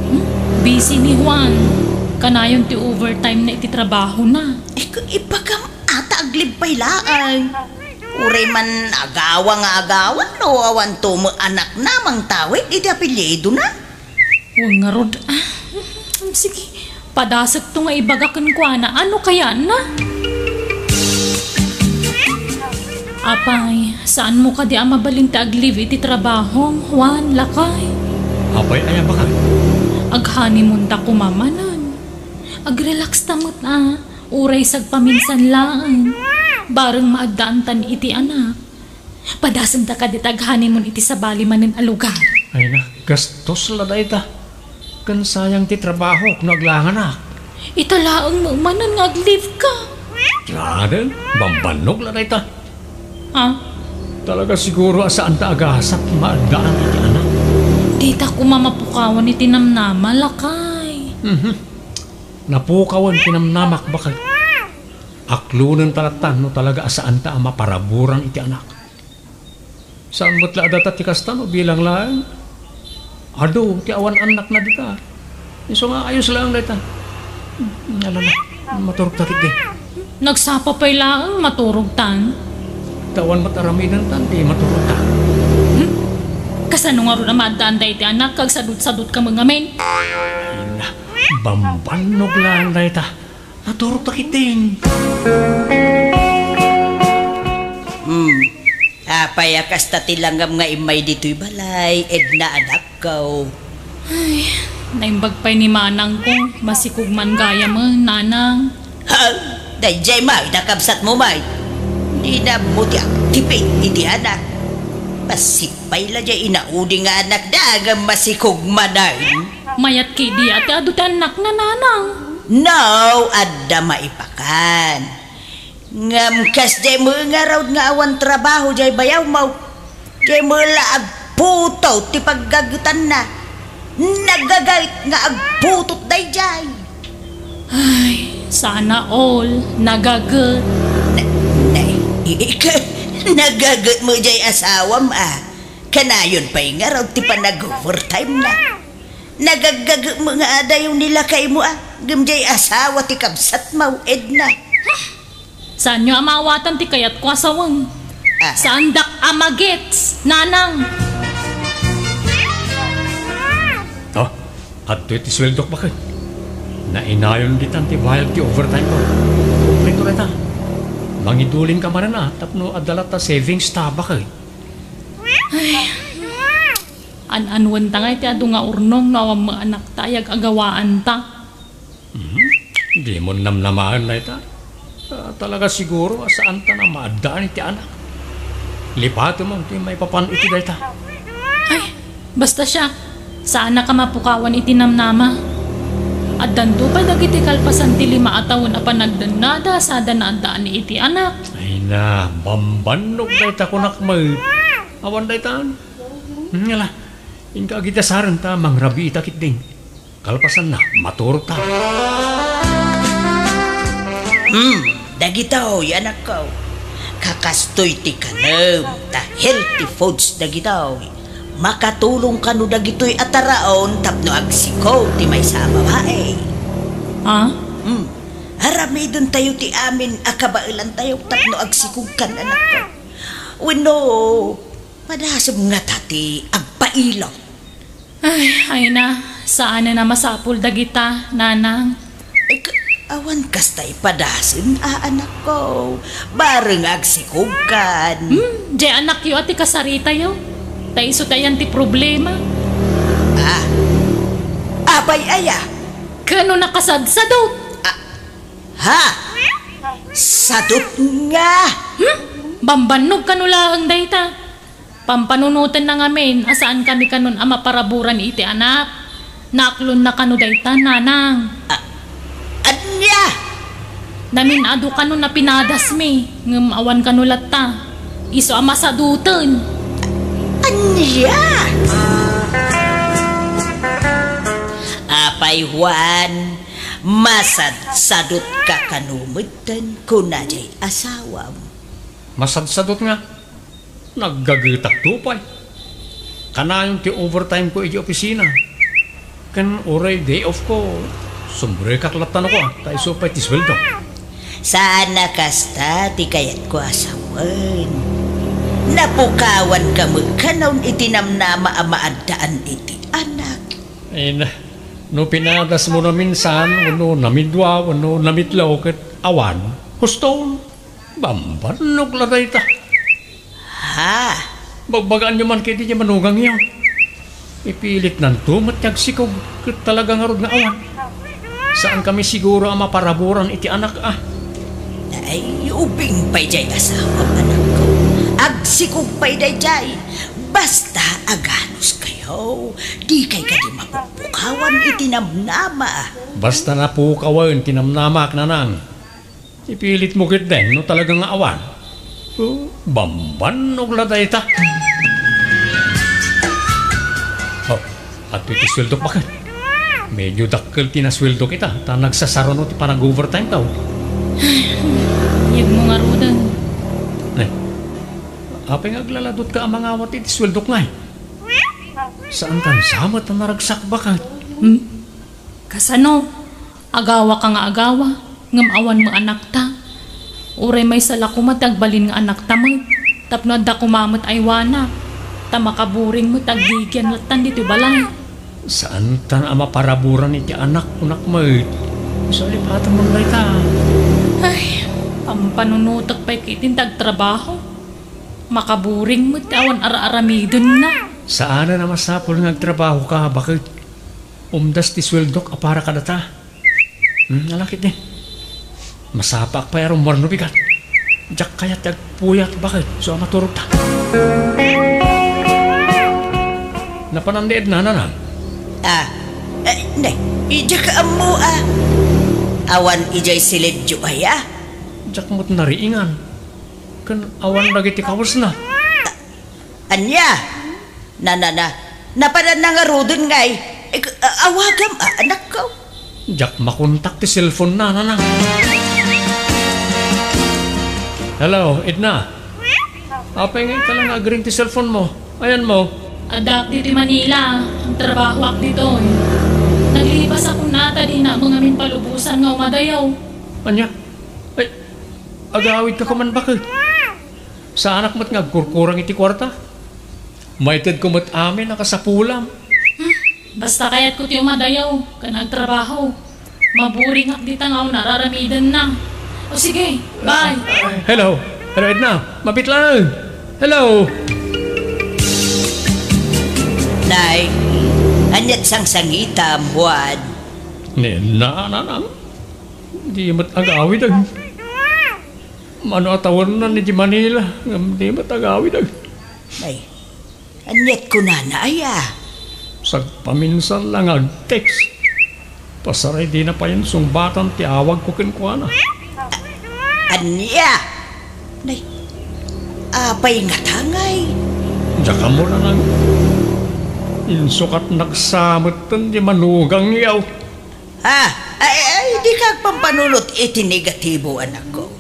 Hmm? Busy ni Juan. Kanayon ti overtime na iti trabaho na. Eh, kung ibagam ata aglibpay laeng. Uray man agawa nga agawa no awan to met anakna mangtawid iti apelyidona. Wen ngarud, ah. Sige, padasekto nga ibaga kenkuana. Ano kaya na? Apay, saanmo kadi a mabalin ti ag-leave iti trabaho, Juan, lakay? Apay, aya bakay? Ag-honeymoon ta koma manen. Ag-relax ta met, ah. Uray sagpaminsan laeng. Bareng maaddaantan iti anak. Padasenta kadi ta ag-honeymoon iti sabali manen a lugar. Ay na, gastos la dayta. Ken sayang ti trabahok no aglanganak. Ita laeng met manen nga ag-leave ka. Laden, bambannog la dayta. Ha? Talaga siguro a saanta a gasat ti maaddaan iti anak. Dita koma mapukawan iti namnama, lakay. Mhm. Napukawan ti namnamak, baket. Aklonenta latta no talaga a saanta a maparaburan iti anak. Saan met la a data ti kasta no bilang laeng? Adu ti awan annakna dita. Isu nga ayos laeng dayta. Alala, maturogta ketdi. Nagsapa pay laeng, maturogtan. Ta awan met aramidentan ti maturogta. Hmm? Kasano ngarud a maaddaan dayta anak, agsadutsadutka met ngamin? Ay na, bambannog laeng dayta. Naturogta ketdin. Hmm. Apay a kasta ti langam nga immay ditoy balay, Edna, anakko? Ay, naimbag pay ni manangko, masikog man gayamen, nanang. Ha? Daydiay met, nakabsat mo met. Ni ammo ti agtipit iti anak. Bassit pay la diay inaudi nga anakda, ngem masikog manen. Mayat ketdi a ti adu ti annakna, nanang. No, adda maipakan. Ngem kasdiay met ngarud nga awan trabaho diay bayawmo. Diay met la agputot ti paggagetanna. Nagaget nga agputot daydiay. Ay, sana all, nagaget. Na, na, i-, ika, nagaget met diay asawam a. Kanayon pay ngarud ti panag-overtime na. Nagaggaget met nga adayo ni lakaymo a, ngem diay asawa ti kabsatmo, Edna. Saanyo a maawatan ti kayatko a sawen. Ah. Saandak a magets, nanang. Ah, adtoy ti sueldok, baket. Nainayon ditan ti bayad ti overtime ko. Kompleto dayta. Mangidulinka manen a tapno adda latta savings ta, baket. Ay. An-anwenta ngay ti adu nga urnong no awan met anakta ay ag-agawaanta. Mhm. Dimon namnamaen dayta. Ah, talaga siguro a saanta a maaddaan iti anak. Lipatem ti maipapan iti dayta. Ay, basta siak, saanak a mapukawan iti namnama. Addanto pay dagiti kalpasan ti lima a tawen a panagdennada sada naaddaan iti anak. Ay na, bambannog dayta kunak met. Awan daytan. Hmm, ala, inka agidasaren ta mangrabiita ketdin. Kalpasanna, maturogta. Hmm, dagitoy, anakko. Kakastoy ti kanem, ta healthy foods dagitoy. Makatulong kano dagitoy a taraon tapno agsikog ti maysa a babai. Ah? Hmm. Aramidentayo ti amin a kabaelantayo tapno agsikogkan, anakko. Wenno, padasem ngata ti agpailot? Ay, ay na, saanen a masapul dagita, nanang. Eh, ka-, awan kasta ipadasem a, anakko. Bareng agsikogkan. Hmm, diay anakyo a ti kasaritayo. Ta isu ti ayan ti problema. Ah, apay aya? Kano nakasadsadot. Ah, ha? Sadot nga. Hmm? Bambannog kano laeng dayta. Pampanunotenna ngamin a saankami kanon a maparaburan iti anak. Naaklonna kano dayta, nanang. A-, ania? Namin-adu kano a pinadasmi, ngem awan kano latta. Isu a masadoten. Ania? Apay, Juan, masadsadotka kano metten, kuna diay asawam. Masadsadot nga. Naggagetakto pay. Kanayon ti overtime ko idiay opisina. Ken uray day off ko, sumbrekak latta no kua, ta isu pay ti sueldo. Saan a kasta ti kayatko a sawen. Napukawanka met kanon iti namnama a maaddaan iti anak. Ay na, no pinadasmo naminsan, wenno namidua, wenno namitlo, ket awan, huston. Bambannog la dayta. Ha? Bagbagaanyo man ketdi diay manugangyo. Ipilitnanto met ti agsikog ket talaga ngarud nga awan. Saankami siguro a maparaburan iti anak a. Ay, ubing pay diay asawam, anakko. Agsikog pay daydiay. Basta aganuskayo, dikay kadi mapupukawan iti namnama. Basta napukawen ti namnamak, nanang. Ipilitmo ketdin no talaga nga awan. Oh, bambannog la dayta. Oh, Adtoy ti sueldok, baket. Medyo dakkel ti nasueldok ita, ta nagsasaruno ti panag-overtimetaw. Yegmo ngaruden. Ne, apay nga aglaladutka a mangawat iti sueldok ngay? Saankan sa met a naragsak, baket? Hmm? Kasano? Agawaka nga agawa, ngem awan met anakta. Uray maysa la koma ti agbalin nga anakta met, tapno adda koma met aywanak, ta makaburing met aggigian lattan ditoy balay. Saantan a maparaburan iti anak, kunak met. Salipatem dayta. Ay, pampanunotek pay ketdin ti agtrabaho. Makaburing met ti awan ar-aramidenna. Saanen a masapul nga agtrabahoka, baket. Umdas ti sueldok a para kadata. Hmm, ala ketdi. Masapaak pay a rummuar no bigat. Diak kayat ti agpuyat, baket, isu a maturogta. Napanan ni Edna, nanang? Ah, eh, ne, diak ammo, ah. Awan idiay silidyo aya? Diak met nariingan. Ken awan dagiti kawesna. Ania? Nanana, napadanna ngaruden ngay? Ik-, a-, awagam a anakko. Diak makontak ti cellphone-na, nanang. Hello, Edna. Apay nga ita la nga agring ti cellphone mo? Ayanmo? Addaak ditoy Manila. Agtrabahoak ditoy. Naglibasakon ta dinak ngamin palubosan nga umadayaw. Ania? Ay, agawidka koma, baket. Saanak met nga agkurkurang iti kuarta. Maitedko met amin a kasapulam. Hmm, basta kayatko ti umadayaw ken agtrabaho. Maburingak dita nga awan ar-aramidenna. O sige, bye. Hello. Hello, Edna. Mabit laeng. Hello. Nay, aniat sangsangitam, Juan? Ni Edna, nanang. Di met agawid, ag-, Mano a tawennan iti Manila, ngem di met agawid, ag-. Ay, aniat kunana aya? Sagpaminsan la nga ag-text. Pasaray dina payen sungbatan ti awagko kenkuana. A-, ania? Nay, apay ngata ngay? Diak ammo, nanang. Insukatnak sa metten ti manugang, yaw. Ah, ay, ay, dika agpampanunot iti negatibo, anakko.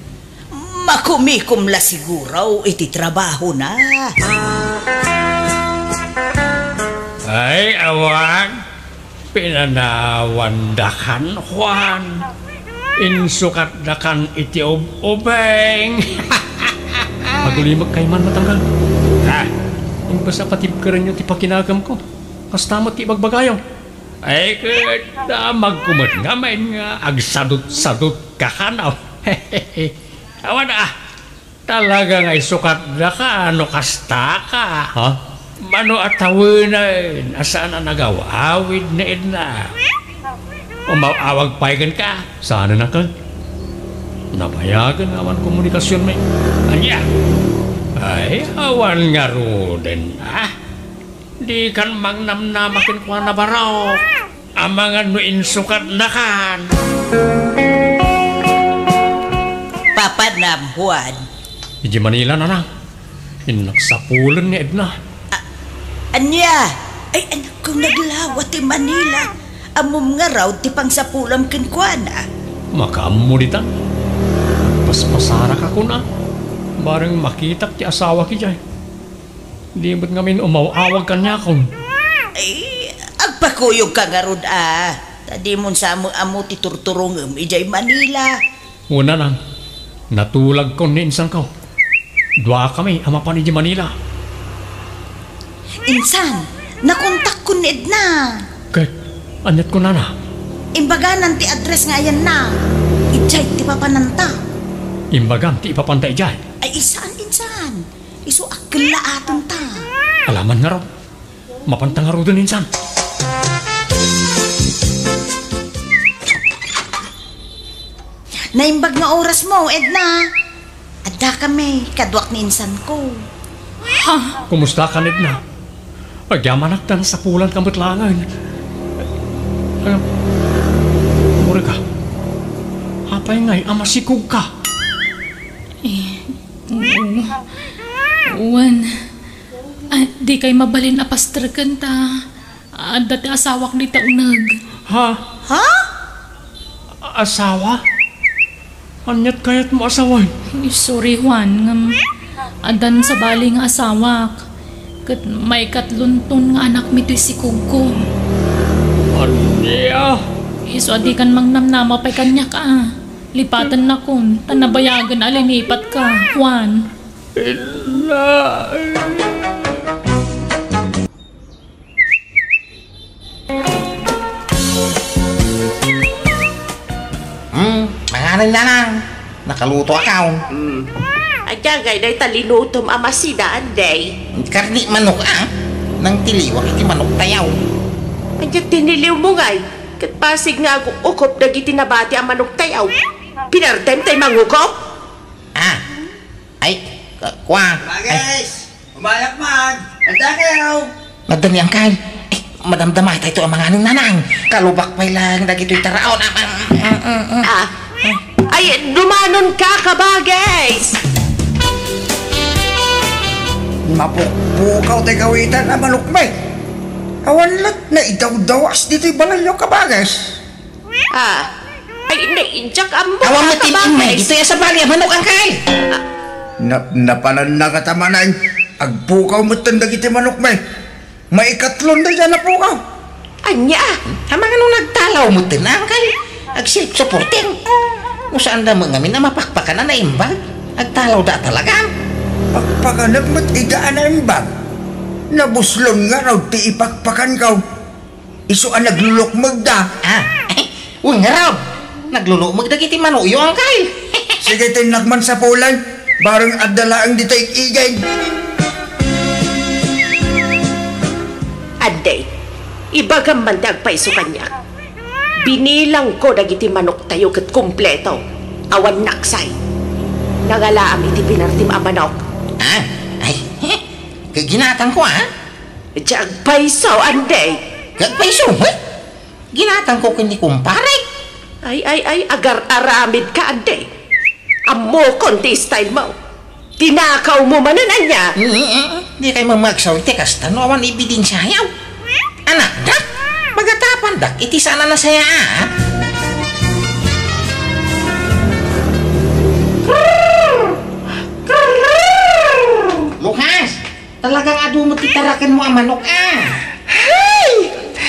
Makumikom la siguro iti trabahona. Ay, awan. Pinanawandakan, Juan. Insukatdakan iti ub-ubeng. Agulimek kayman, Matanggal. Ah. Imbes a patibkerenyo ti pakinagamko, kasta met ti ibagbagayo. Ay, ket damagko met ngamin nga agsadut-sadutka kano. Awan a, talaga nga isukatdaka no kastaka. Ha? Mano a tawenen a saan a nagaw-awid ni Edna? Umaw-awag pay kenka? Saanen a ket. Nabayagen nga awan komunikasionmi. Ania? Ay, awan ngaruden, ah. Dikan mangnamnama kenkuana, Barok. Amangan no insukatnakan. Papanam, Juan. Idiay Manila, nanang. Innak sapulen ni Edna. A-, ania? Ay, anakko, naglawa ti Manila. Ammom ngarud ti pangsapulam kenkuana? Makaammo ditan. Paspasaraka kuna. Bareng makitak ti asawak idiay. Di met ngamin umaw-awag kaniakon. Ay, agpakuyogka ngarud a, ta dimon sa ammo-ammo ti turturongem idiay Manila. Wen, nanang, natulagkon ni insanko. Duakami a mapan idiay Manila. Insan, nakontakkon ni Edna. Ket, aniat kunana? Imbaganan ti address nga ayanna. Idiay ti papananta. Imbagam ti ipapanta idiay? Ay, saan, insan. Isu a kellaatenta. Alaman ngarud. Mapanta ngaruden, insan. Naimbag nga orasmo, Edna. Addakami, kaduak ni insanko. Ha? Kumustakan, Edna? Agyamanak ta nasapulanka met laengen. Ano? Umureka. Apay ngay a masikogka? Eh, oo. Wen, ah, dikay mabalin a pastreken ta Adda ti asawak dita uneg. Ha? Ha? Asawa? Aniat kayatmo a sawen? Ay, sorry, Juan, ngem addan sabali nga asawak. Ket maikatlonton nga anakmi toy sikogko. Ania? Isu a dikan mangnamnama pay kaniak a. Lipatennakon, ta nabayagen a linipatka, Juan. Ella. Hmm, manganen, nanang. Nakaluto akaw. Hmm. Adda ngay dayta linutom a masida, Anday? Karni manok, a. Nangtiliwak iti manoktayo. Adda ti niliwmo ngay? Ket basig nga agukop dagiti nabati a manoktayo. Pinardem tay mangukop? A. Ay, kua. Ay. Bagay! Umayak man! Adda kayo! Adda ni Angkal. Ay, madamdama tayo a manganen, nanang. Kalubak pay lang dagitoy taraon. A, a, a, a. A. Ay, dumanon ka, kabagis! Mapukpukaw tay kawitan a manokmi. Awan la't naidawdawas ditoy balayyo, kabagis. A. Ay, nainjak ammo. Awan met ti kabagis. Ditoy a sabali a manok, Angkal. A. Nap-, napananna kata manen. Agpukaw metten dagiti manokmi. Maikatlon dayta a napukaw. Ania? Amangan no nagtalaw metten, Angkal. Ag-self-supporting. No saanda met ngamin a mapakpakan a naimbag. Agtalawda talaga. Pakpakanek met ida a naimbag. Nabuslon ngarud ti ipakpakanko. Isu a naglulukmegda. A, wen ngarud. Naglulukmeg dagiti manokyo, Angkal. Sige, tennak man sapulan. Bareng adda laeng dita igid. Anday, ibagam man ti agpayso kaniak. Binilangko dagiti manoktayo ket kompleto. Awan naksay. Nangalaam iti pinartim a manok. A? Ay, ginatangko, a? Diay agpayso, Anday. Agpayso, he? Ginatangko ken ni kumparek. Ay, ay, ay, agar-aramidka, Anday. Ammokon ti style mo. Tinakawmo manen, ania? Mm, mm, mm. Dikay mamagsaw iti kasta no awan ebidensiayo. Anakdak, pagatapandak iti saan a nasayaat. Lukas! Talaga nga adu met ti tarakenmo a manok, a. Hay!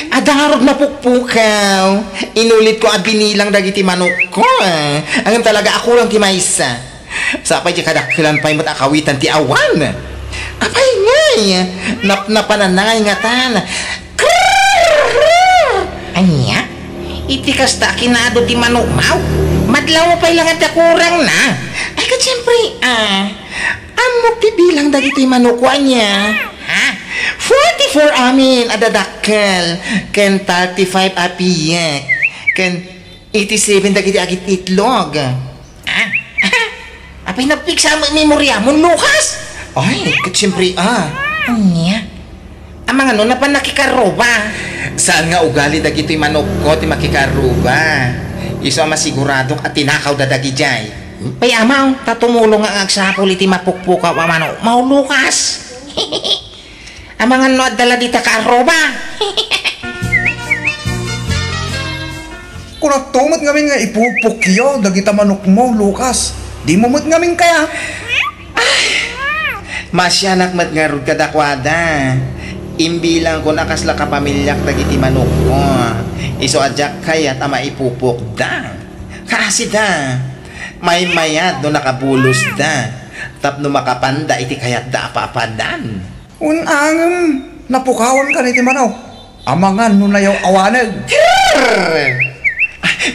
Adda ngarud napukpukaw. Inulitko a binilang dagiti manokko, a. Ngem talaga a kulang ti maysa. Sapay diay kadakkelan pay met a kawitan ti awan. Apay ngay? Napnapananna ngay ngatan. Ania? Iti kasta a kinaadu ti manokmo, madlawmo pay la nga adda kurangna. Ay, ket siempre, a. Ammok ti bilang dagiti manokko, ania? Ha? Forty-four amin a dadakkel, ken thirty-five a piek, ken eighty-seven dagiti agit-itlog. Ha? Apay, napigsa met memoriamon, Lukas? Ay, ket siempre, a. Ania? Amangan no napan nakikarruba. Saan nga ugali dagitoy manokko ti makikarruba. Isu a masiguradok a tinakawda dagidiay. Pay, amaw, ta tumulong nga agsapul iti mapukpukaw a manok, Maw Lukas. Amangan no adda la dita kaarruba. Kunatto met ngamin nga ipupukyo dagita manokmo, Lukas. Dimo met ngamin kaya. Ay, masianak met ngarud kadakuada. Imbilangkon a kasla kapamiliak dagiti manokko. Isu a diak kayat a maipupokda. Kaasida, maymayat no nakabulosda, tapno makapanda iti kayatda a paapadan. Wen, ngem napukawankan iti manok. Amangan no nayaw-awaneg. Grrr!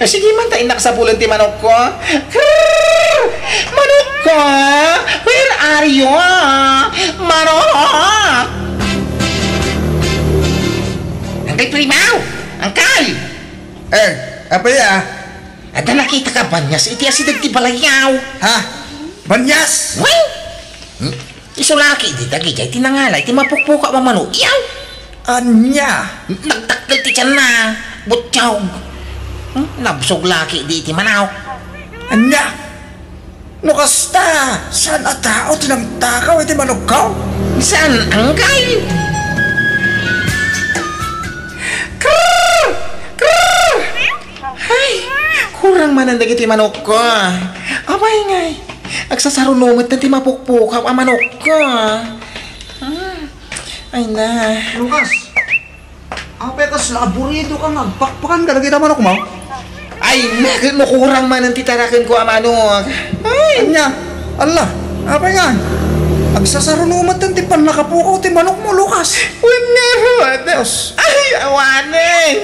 Ah, sige man ta innak sapulen ti manokko. Grrr! Manokko! Where are you? Manok! Angkay Primaw! Angkay! Eh, apay a? Adda nakitaka a banias iti asideg ti balayyo. Ha? Banias? Wen! Hmm? Isu la ketdi dagidiay ti nangala iti mapukpukaw a manok. Yaw! Ania? Nagdakkel ti tianna. Buttiaw. Hmm? Nabsog la ketdi iti manok. Ania? No kasta, saan a tao ti nangtakaw iti manokko? Saan, angkay? Kurang manen dagiti manokko. Apay ngay, agsasaruno met ti mapukpukaw a manokko. Hmm. Ay na. Lucas, apay kasla aburido ka nga agpakpakan kadagita manokmo? Ay, na, no kurang manen ti tarakenko a manok. Ay. Ania? Alla, apay nga? Agsasaruno met ti pannakapukaw ti manokmo, Lucas. Wen ngarud. Ay, awanen.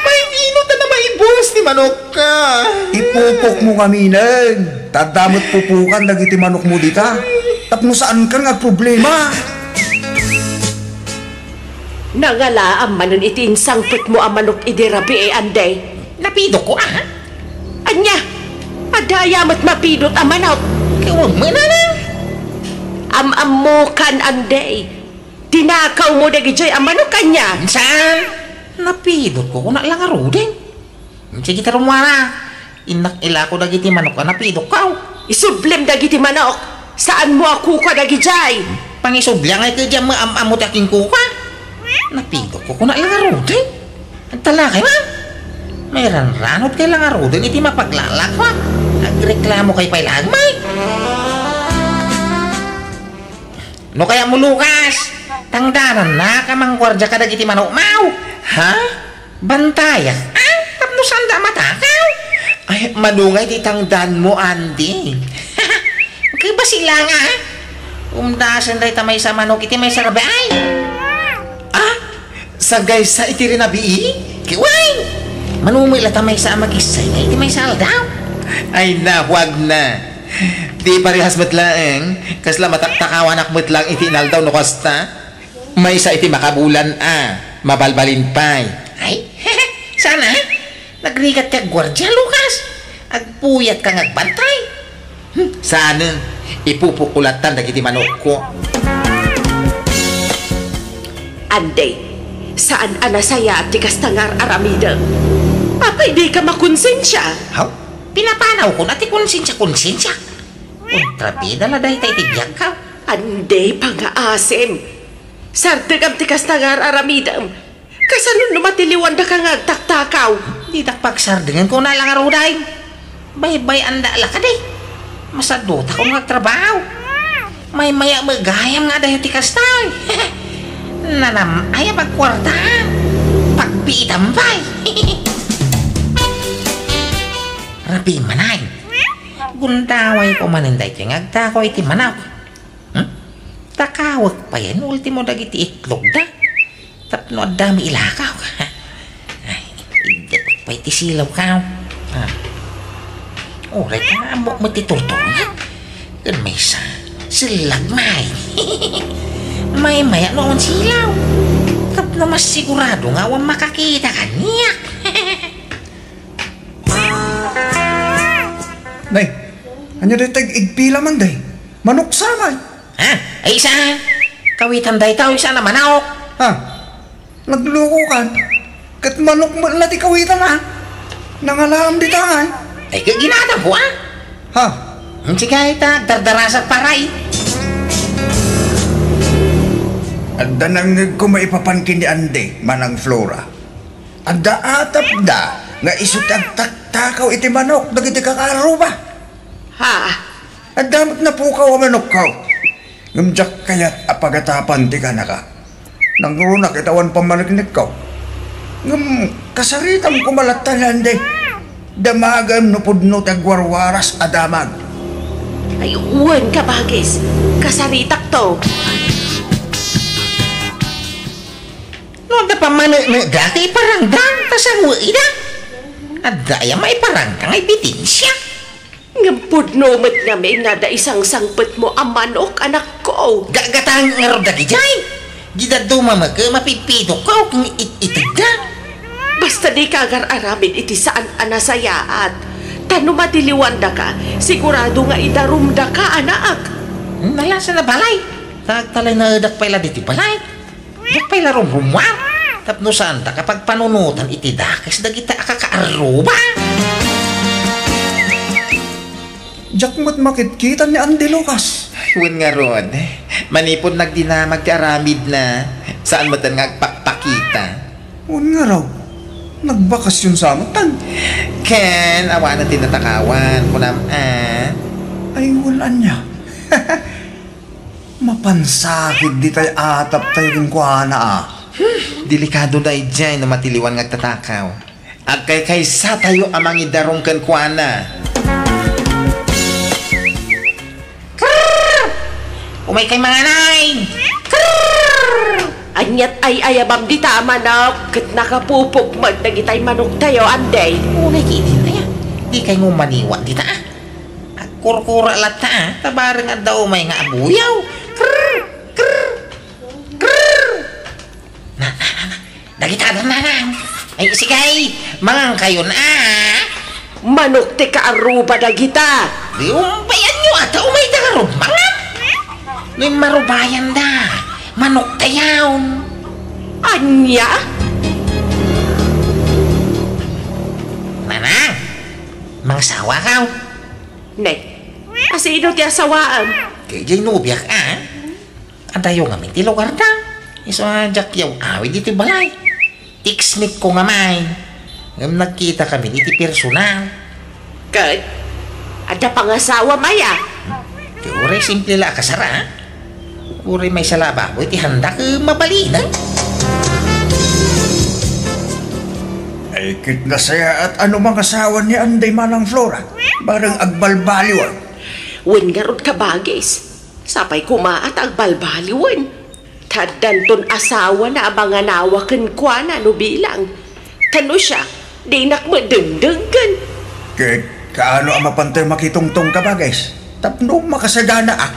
Maitino ta na maibus ti manokka. Ipupokmo ngaminen. Ta adda met pupukan dagiti manokmo dita. Tapno saankan nga agproblema. Nangalaam manen iti insangpetmo a manok idi rabii, Anday. Napidokko, a? Ania? Adda aya met mapidot a manok? Ket wen met, nana. Am-ammokan, Anday. Tinakawmo dagidiay a manok, ania? Saan? Napidotko, kuna la ngaruden. Sige, ta rummuara. Innak ilako dagiti manok a napidokko. Isublem dagiti manok. Saanmo a kuka dagidiay. Pangisubli ngay ket diay am-, am-, ammo ti akinkuka. Napidokko, kuna la ngaruden. Agtalakay man. Mairanranod kay la ngaruden iti mapaglalakwa. Agreklamo kay pay la agmay. No kayatmo, Lucas, tangdanannaka mangguardia kadagiti manokmo. Ha? Bantayak, a? Tapno saanda a matakaw? Ay, mano ngay ti tangdanmo, Andy. Kay basi la nga, a? Umdasen dayta maysa a manok iti maysa a rabii. A? Sagaysa iti rinabii? Ket wen! Mano met la ta maysa a makisay nga iti maysa a aldaw. Ay, nahuag na. Di parehas met laeng, kasla mataktakawanak met laeng iti inaldaw no kasta. Maysa iti makabulan a, mabalbalin pay. Ay, sana, nagrigat ti agguardia, Lucas. Agpuyatka nga agbantay. Hmm, saanen, ipupukko lattan dagiti manokko. Anday, saan a nasayaat ti kasta nga ar-aramidem. Apay dika makonsensia? Haw, pinapanawkon a ti konsensia, konsensia. Kontrabida la dayta iti biagko. Anday, pangaasim. Sardegam ti kasta nga ar-aramidem. Kasano no matiliwandaka nga agtaktakaw? Ditak pagsardengen, kuna la ngaruden. Baybay-anda la kadi. Masadutakon nga agtrabaho. Maymay-am gayam nga adayo ti kasta. Nanam-ay a pagkuarta. Pagbiitam pay. Rabii manen. Gundawayko manen daytoy nga agtakaw iti manok. Hmm? Takawek pay, no ultimo dagiti itlogda. Tapno adda mi ilakaw. Ay, iddatek pay ti silawko. Ah. Uray ta ammok met ti turturna. Ken maysa, sellag may. Maymay-am no awan silaw. Tapno masigurado nga awan makakita kaniak. Nay, ania dayta ig-, igpila man, day? Manok sa, nay. Ha? Ay, saan? Kawitan dayta, saan a manok? Ha? Naglukokan. Ket manok met la ti kawitan, a? Nangalaam dita, a? Ay, ket ginatangko, a? Ha? Sige, ay ta, agdardarasak pay. Adda nangngegko maipapan ken ni Andy, Manang Flora. Adda atapda nga isu ti agtaktakaw iti manok dagiti kakaarruba. Ha? Adda met napukaw a manokko. Ngem diak kayat a pagatapan ti kanaka. Nangrunak iti awan pammaneknekko. Ngem kasaritam koma latta ni Andy. Damagem no pudno ti agwarwaras a damag. Ay, wen, kabagis. Kasaritakto. No adda pammaneknekda, ti iparangdam, ta sango ida. Adda aya maiparangda nga ebidensya? Ngem pudno met ngamin nga adda isangsangpetmo a manok, anakko. Gagatangek ngarud dagidiay. Di dadduma met, mapipidokko ken it-itegda. Basta dika agar-aramid iti saan a nasayaat. Ta no matiliwandaka, sigurado nga idarumdaka, anak. Nalasa na balay. Ta agtalinaedak pay la ditoy balay. Diak pay la rumrumuar tapno saandak a pagpanunotan iti dakes dagita a kakaarruba. Diak met makitkita ni Andy, Lucas. Wen ngarud, manipud nagdinamag ti aramidna, saan metten nga agpakpakita. Wen ngarud, nagbakasyon sa metten. Ken, awanen ti natakawan, kunam, a? Ay, wen ania. Mapansakit ditay ataptayo kenkuana, a. Hmm, delikado daydiay no matiliwan nga agtatakaw. Agkaykaysatayo a mangidarum kenkuana. Krrr! Umaykay mangan. Krrr! Aniat ay-ayabam dita a manok ket nakapupok met dagitay manoktayo, Andy? Unay kay dita, a. Dikay nga umaniwa dita, a. Agkurkura latta, a. Ta bareng adda umay nga abuyaw. Krrr! Krrr! Krrr! Na, na, na, na. Dagita, nanang. Ay, sige, mangankayon, a. Manok ti kaarruba dagita. Di umpayanyo, a, ta umayda ngarud mangan. No immarubayanda, manoktayon. Ania? Nanang, mangasawakaw. Ne, asino ti asawaem? Daydiay nobiak, a. Adayo ngamin ti lugarda. Isu a diak yaw-awid iti balay. Text-mate ko ngamin. Ngem nagkitakamin iti personal. Ket, adda pangasawam aya? Ti uray simple la a kasar, a. Uray maysa la a baboy ti handak, e, mabalinen. Ay, ket nasayaat a no mangasawa ni Anday, Manang Flora. Bareng agbalbaliwan. Wen ngarud, kabagis. Sapay koma a ta agbalbaliwen. Ta addanton asawana a manganawa kenkuana no bilang. Ta no siak, dinak met dengdenggen. Ket kaano a mapantayo makitungtong, kabagis? Tapno makasagana, a.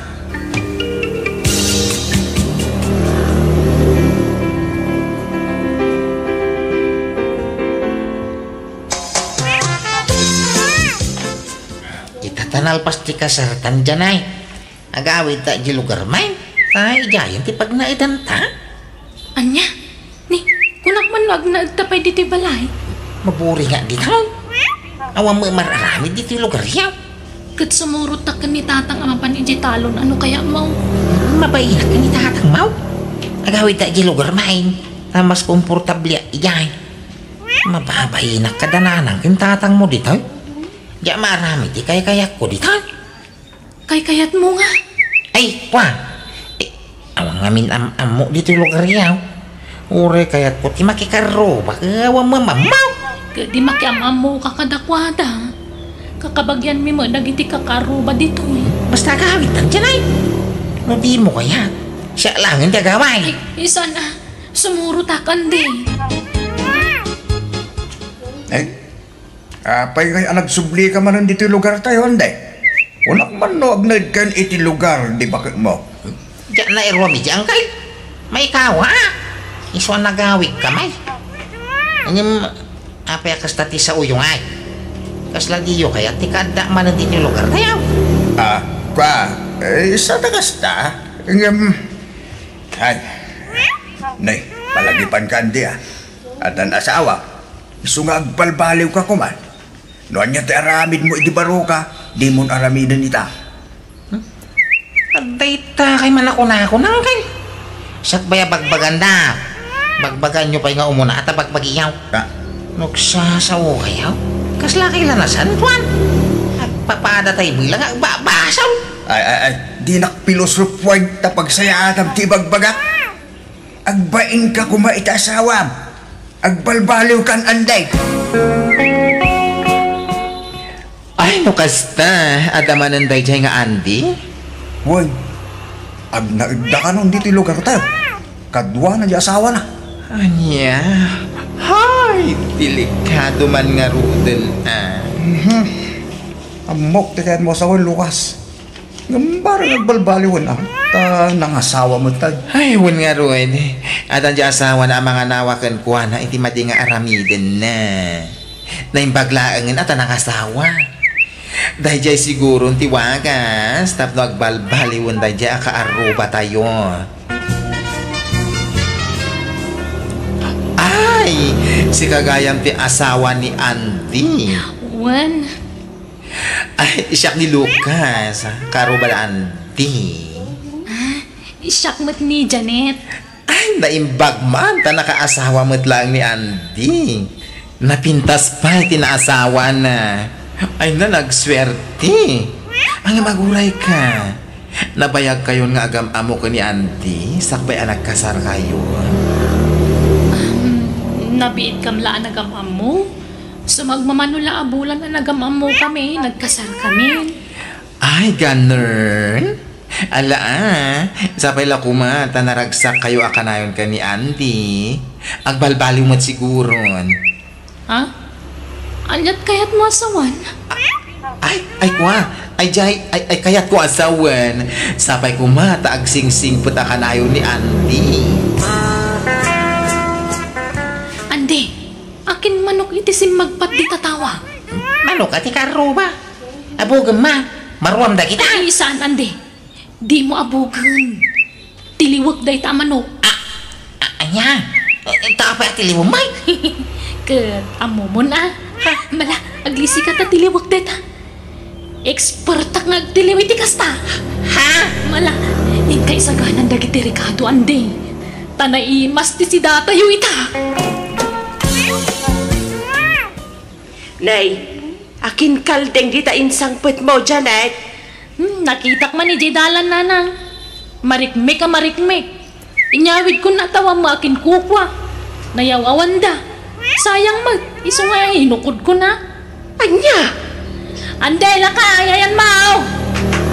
Ita ta nalpas ti kasartan, Janay. Agawidta idiay lugarmi. Ta idiayen ti pagnaedanta. Ania? Ni, kunak man no agnaedta pay ditoy balay. Maburinga ditoy. Awan met mar-aramid ditoy lugaryo. Ket sumurottak ken ni Tatang a mapan idiay talon a no kayatmo. Mabainak ken ni Tatangmo. Agawidta idiay lugarmi. Ta mas komportableak idiay. Mababainak kada nanang ken tatangmo ditoy. Diak maaramid ti kaykayatko ditoy. Kaykayatmo nga? Ay, kua. Eh, awan ngamin am-ammo ditoy lugaryo. Uray kayatko ti makikarruba, awan mamammaw. Ket di makiam-ammoka kadakuada. Kakabagianmi met dagiti kakaarruba ditoy. Basta agawidtan, Janay. No dimo kayat, siak laengen ti agawid. Ay, isana. Sumurottak, Andy. Ay, apay ngay a nagsublika manen ditoy lugartayo, Anday? Kunak man no agnaedkan iti lugar di baketmo. Diak nairuam iti angkel. Maikawa. Isu a nagawidka, may. Ngem, apay a kasta ti saoyo ngay? Kasla diyo kayat ti kaadda manen ditoy lugartayo? Ah, kua, eh, sada kasta. Ngem, ay, nay, palagipanka, Andy, a. Addan asawa. Isu nga agbalbaliwka koma. No ania ti aramidmo idi baroka, dimon aramiden ita. Hmm? Adda ita kay manakunakon, angkel. Siak pay a bagbaganda. Bagbagaanyo pay nga umuna ta bagbagiyo. Ah. Nagsasaokayo? Kasla kay lanasan, kuan? Agpapadatayo met la nga agbabasol. Ay, ay, ay, dinak pilosopuan ta pagsayaatam ti ibagbagak. Agbainka koma iti asawam. Agbalbaliwkan, Anday. Ay, no kasta, adda manen daydiay nga Andy? Wen, agnaedda kanon ditoy lugartayo. Kaduana di asawana. Ania? Hay, delikado man ngaruden, a. Mhm. Ammok ti kayatmo a sawen, Lucas. Ngem bareng agbalbaliwen, a, ta nangasawa met tay. Ay, wen ngarud, addan di asawana a manganawa kenkuana iti madi nga aramidenna. Naimbag laengen a ta nangasawa. Daydiay siguron ti wagas tapno agbalbaliwen daydiay a kaarrubatayo. Ay, sika gayam ti asawa ni Andy. Wen. Ay, siak ni Lucas, kaarruba da Andy. Ah, siak met ni Janet. Ay, naimbag man, ta nakaasawa met laeng ni Andy. Napintas pay ti naasawana. Ay na, nagsuerte. Ngem agurayka. Nabayagkayon nga agam-ammo ken ni Andy sakbay a nagkasarkayo. Um, nabiitkam la a nagam-ammo? Sumagmamano la a bulan a nagam-ammokami, nagkasarkami. Ay, ganun? Ala, ah. Sapay la koma ta naragsakkayo a kanayon ken ni Andy. Agbalbaliw met siguron. Ha? Ania't kayatmo a sawen? Ay, ay, kua. Ay, jay, ay, ay, kayatko a sawen. Sapay koma ta agsingsingpet a kanayon ni Andy. Andy, akin manok iti simmagpat dita tawag? Manok a ti karruba. Abugem ma, maruam dagita. Ay, saan, Andy? Dimo abugen. Tiliwek dayta a manok. A, a, ania? Eh, ta apay a tiliwem, may? Ket ammomon a. Ha? Mala, aglisika ta tiliwek dayta. Expertak nga agtiliw iti kasta. Ha? Mala, inka isaganan dagiti rekado, Andy. Ta naimas ti sidatayo ita. Nay, akin kalding dita insangpetmo, Janet? Hmm, nakitak man idiay dalan, nanang. Marikmik a marikmik. Inyawidkon a tawammo akin kukua. Nayaw-awanda. Sayang met, isu nga inukodkon a. Ania? Andy, lakay, ayan mao.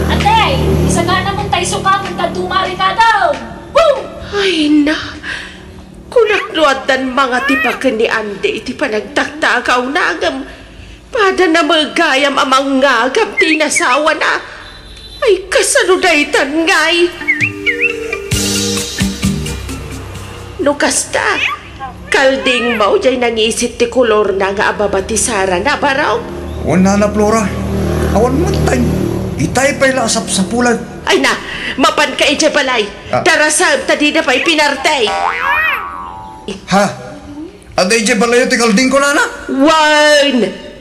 Andy, isagana mo tayo sukat ng kaduma rekado. Woo! Ay na, kunak no addan mangatipaken ni Andy iti panagtaktakawna, ngem pada na met gayam a mangngagam ti inasawana. Ay, kasano daytan ngay? No kasta, kaldingmo jay nangisit ti kolorna nga ababa ti sarana, barok? Wen, Nana Flora, awan met tay. Itay pay la a sapsapulan. Ay na, mapanka idiay balay. Ah. Darasem ta dina pay pinartay. Ha? Adda idiay balayo ti kaldingko, nana? Wen!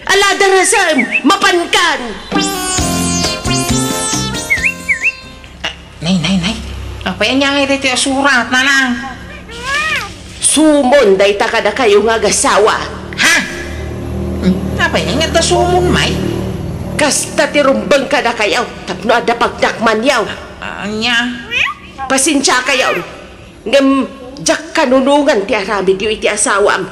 Ala, darasem! Mapankan! Ah, nay, nay, nay. Apay ania ngay daytoy a surat, nanang? Sumon dayta kadakayo nga agasawa. Ha? Hmm, apay ngay nga adda sumon, may? Kasta ti rumbeng kadakayo, tapno adda pagdakmanyo. Ah, ania? Pasensiakayo. Ngem diak kanunongan ti aramidyo iti asawam.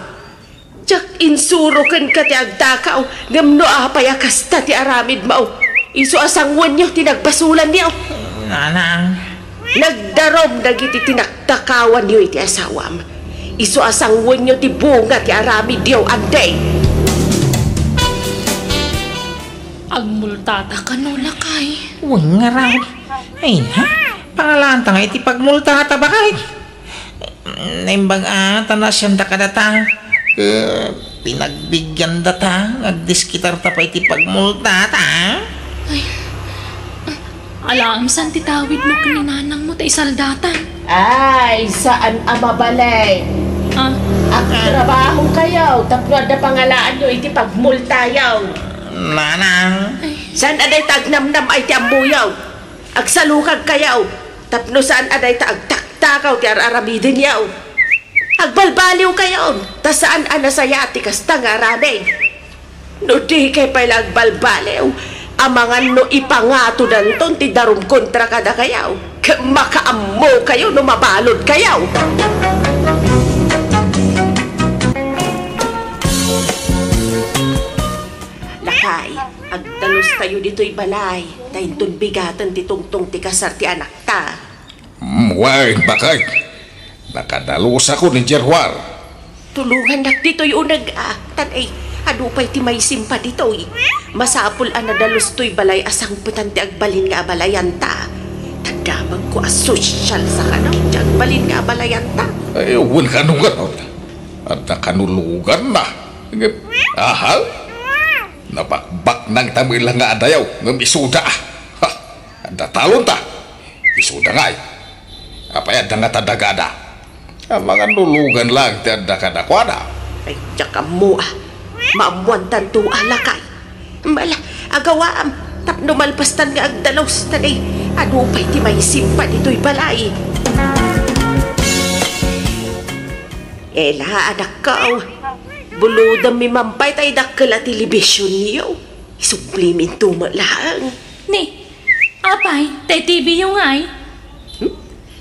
Diak insuro kenka ti agtakaw, ngem no apay a kasta ti aramidmo, isu a sanguenyo ti nagbasolanyo. Nanang. Nagdarum dagiti tinagtakawanyo iti asawam. Isu a sanguenyo ti bunga ti aramidyo, Andy. Agmultata kano, lakay? Wen ngarud. Ay, ha? Pangalaanta nga iti pagmultata, bakay? Naimbag a, ta naasiandaka data. Eh, pinagbigyan data. Nagdiskitarta pay iti pagmultata, ah? Ay, alaem saan ti tawidmo ken ni nanangmo ta isaldatan? Ay, saan a mabalin. Ah. Agtrabahokayo tapno adda pangalaanyo iti pagmultayo. Nanang. Ay. Saan a dayta agnamnam-ay ti ammoyo? Agsalukagkayo tapno saan a dayta agtaktakaw ti ar-aramidenyo. Agbalbaliwkayon, ta saan a nasayaat ti kasta nga aramid. No dikay pay la agbalbaliw, amangan no ipangatodanton ti darum kontra kadakayo, ket makaammokayo no mabaludkayo. Lakay, agdalustayo ditoy balay, ta inton bigaten ti tungtong ti kasar ti anakta. Mm, wen, bakay. Nakadalusakon idiay ruar. Tulongannak ditoy uneg a, tan, ay, adu pay ti maisimpa ditoy. Masapul a nadalus toy balay a sangpetan ti agbalin nga abalayanta. Ta damagko a sosyal sakano ti agbalin nga abalayanta. Ay, wen kano ngarud. Adda kanuloganna. Ngem, aha? Nabakbaknangta met la nga adayo, ngem isuda. Ha! Adda talonta. Isuda ngay. Apay, adda ngata dagada? Amangan no lugan laeng ti adda kadakuada. Ay, diak ammo a. Maammoantanto a, lakay. Mala, agawaam. Tapno malpastan nga agdalus, ta di, adu pay ti maisimpa ditoy balay. Ela, anakko. Ulodemmi man pay tay dakkel a televisionyo. Isubliminto met laeng. Ni, apay, tay T V yo ngay? Hmm?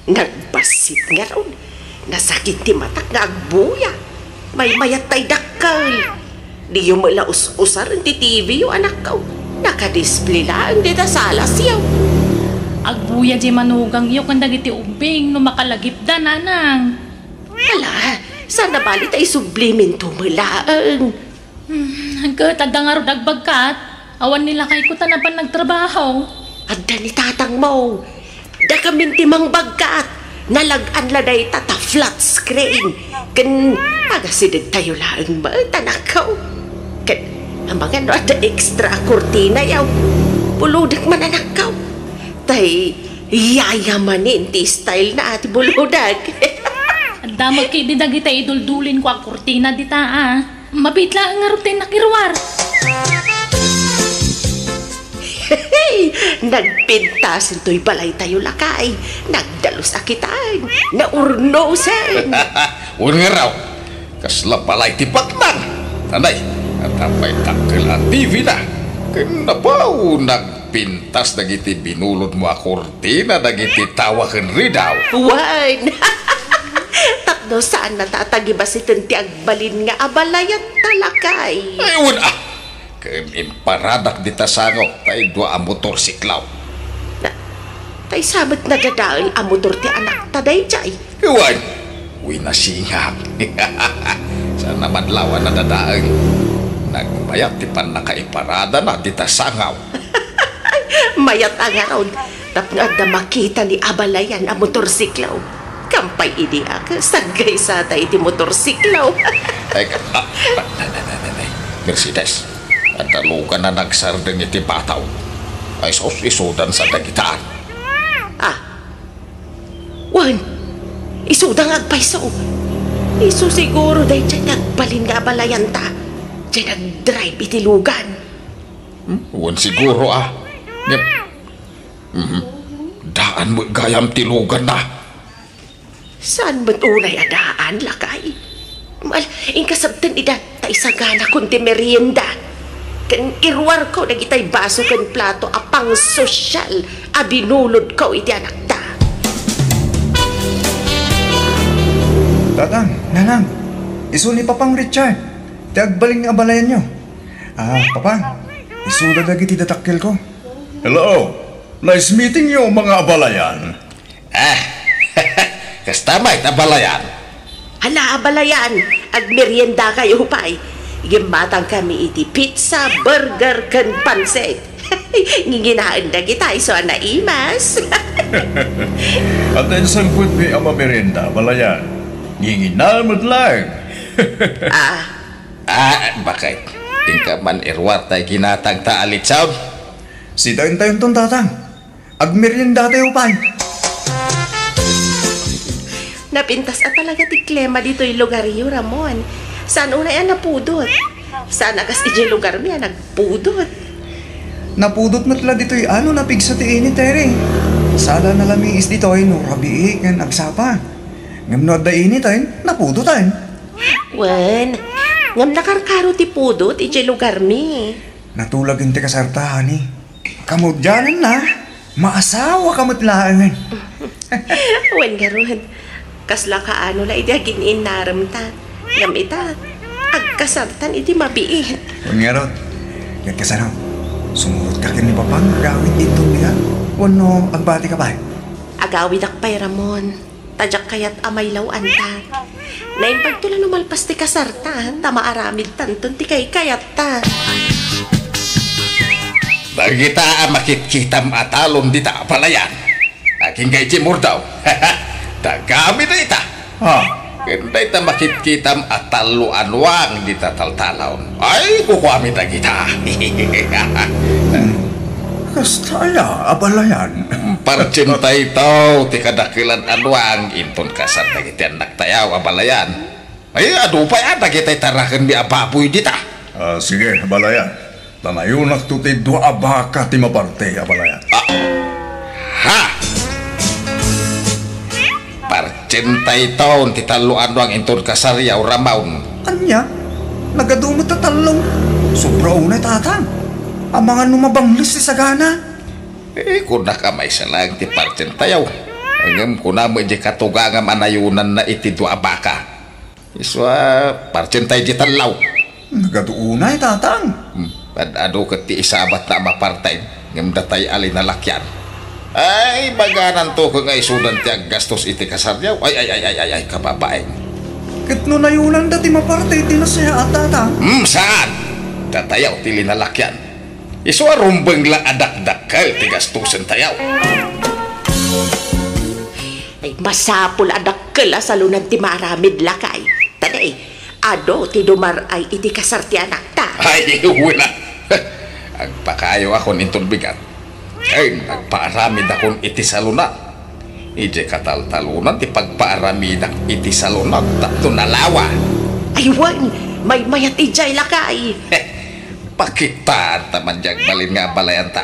Nagbassit ngarud. Nasakit ti matak nga agbuya. Maymayat tay dakkel. Diyo met la us-usaren ti T V yo, anakko. Naka-display laeng dita salasyo. Agbuya diay manugangyo ken dagiti ubbing no makalagipda, nanang. Ala, saan a bali ta isubliminto met laeng. Hmm, ket adda ngarud agbagkat? Awan ni lakayko ta napan nagtrabaho. Adda ni tatangmo. Dakamin ti mangbagkat. Nalag-an la dayta ta flat screen. Ken agasidegtayo laeng met, anakko. Ken amangan no adda extra a kurtinayo. Bulodek man, anakko. Tay yayamanen ti style na ti bulodek. Adda met ketdi dagiti iduldulinko a kurtina dita, a. Mabiit laeng ngarud ti nakiruar. Nagpintas intoy balaytayo, lakay. Nagdalus a kitan. Naurnosen. Wen ngarud, kasla balay ti patnang. Anay, adda pay dakkel a T V na. Ken napaw, nagpintas dagiti binulodmo a kurtina dagiti tawa ken ridaw. Wen. Tapno saan a ta tagibasiten ti agbalin nga abalayan ta, lakay. Ay, wen, a. Ken imparadak dita sango tay dua a motorsiklo. Na, tay sa met nadadael a motor ti anakta daydiay? Wen, winasingak. Saan a madlaw a nadadael. Nagmayat ti pannakaiparadana dita sango. Mayat a ngarud, tapno adda makita ni abalayan a motorsiklo. Kampay idi a, saggaysa ta iti motorsiklo. Ay, ka-, ah, ah, nay, nay, nay, nay, nay. Mercedes, adda lugan a nagsardeng iti bataw. Ay, sus, isudan sa dagitaan. Ah, wen, isuda nga agpayso. Isu siguro daydiay ti agbalin nga abalayanta. Diay nagdrive iti lugan. Hmm? Wen siguro, a. Ngem, mhm. Daan met gayam ti luganna. Saan met unay a daan, lakay? Mal, inkasabten ida ta isaganakon ti merienda. Ken iruarko dagitay baso ken plato a pangsosyal a binulodko iti anakta. Tatang, Nanang, isu ni Papang Richard, ti agbalin nga abalayanyo. Ah, Papa, isuda dagiti dadakkelko. Hello! Nice meeting you, mga abalayan. Ah, kasta met, abalayan. Hala, abalayan, agmeriendakayo pay. Ngem matangkami iti pizza, burger, ken pansit. Nginginaen dagita isu a naimas. At insangpetmi a mamerienda, abalayan. Ngingina met laeng. Ah. Ah, bakit? Inka man iruar tay ginatangta a litson? Sitaentayon ton, Tatang. Agmeriendatayo pay. Napintas a talaga ti klima ditoy lugaryo, Ramon. Saan unay a napudot? Saan a kas idiay lugarmi a nagpudot? Napudot met la ditoy a no napigsa ti init, Tere. Sala na la miis ditoy no rabii ken agsapa. Ngem no adda init, ay, napudot, ay. Wen, ngem nakarkaro ti pudot idiay lugarmi. Natulagen ti kasarta, honey. Kamudianenna, maasawaka met laengen. Wen ngarud, kasla kaano la idi agin-innaremta. Ngem ita, agkasartan idi mabiit. Wen ngarud, ket kasano, sumurotka ken ni Papang agawid ditoy dita? Wenno agbatika pay? Agawidak pay, Ramon. Ta diak kayat a mailaw-anta. Naimbagto la no malpas ti kasarta, ta maaramidtanton ti kaykayatta. Dagita a makitkitam a talon dita, abalayan. Agingga iti murdaw. Dagami dayta. Ha? Ken dayta makitkitam a tallo a nuang dita taltalon. Ay, kukuami dagita. Hmm. Kasta aya, abalayan. Partsenta itaw ti kadakkelan a nuang inton kasar dagiti annaktayo, abalayan. Ay, adu pay a dagitay tarakenmi a baboy dita. Ah, sige, abalayan. Tanayonakto ti dua a baka ti maparte, abalayan. Ah. Ha? Partsenta itaw ti tallo a nuang inton kasaryo, Ramon. Ania? Nagadu met a tallo. Sobra unay, Tatang. Amangan no mabangles ti sagana. Eh, kunak a maysa laeng ti partsentayo. Ngem kuna met di katugangam a nayunanna iti dua a baka. Isu a partsentay di tallo. Nagadu unay, Tatang. Hmm, ad-adu ket ti isabatna a maparten, ngem datay a linalakian. Ay, bagananto ket nga isudan ti aggastos iti kasaryo. Ay, ay, ay, ay, ay, ay, kababaeng. Ket no nayunanda ti maparte iti nasayaat, Tatang? Hmm, saan? Datayo ti linalakian. Isu a rumbeng la a dakdakkel ti gastusentayo. Ay, masapul a dakkel a salunan ti maaramid, lakay. Tadi, adu ti dumar-ay iti kasar ti anakta. Ay, wala. Agpakayo akon inton bigat. Ken agpaaramid akon iti salunan. Idiay kataltalunan ti pagpaaramidak iti salunan tapno nalawa. Ay, wen, maymayat idiay, lakay. Pakitaan ta man diay agbalin nga abalayanta.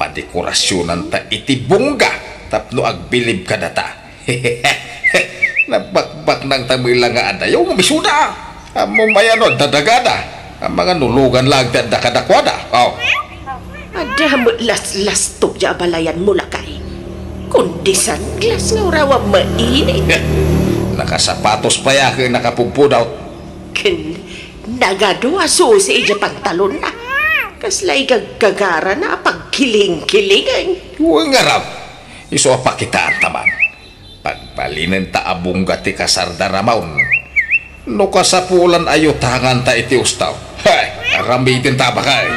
Padekorasyonanta iti bungga tapno agbilib kadata. Nabakbaknang ta met la nga adayo nga misuda. Ammom aya no adda dagada. Amangan no lugan laeng ti adda kadakuada. Oh. Adda met laslastok diay abalayanmo, lakay. Kundi sunglass nga uraw a mainit. Nakasapatos pay a ket nakapudpudot. Ken nagadu a susi idiay pantalonna. Kasla igaggagarana a pagkilingkilingeng. Wen ngarud, isu a pakitaanta man. Pagbalinenta a bungga ti kasarda, Ramon. No kasapulan a yutanganta iti ustaw, hay, aramidenta a baket.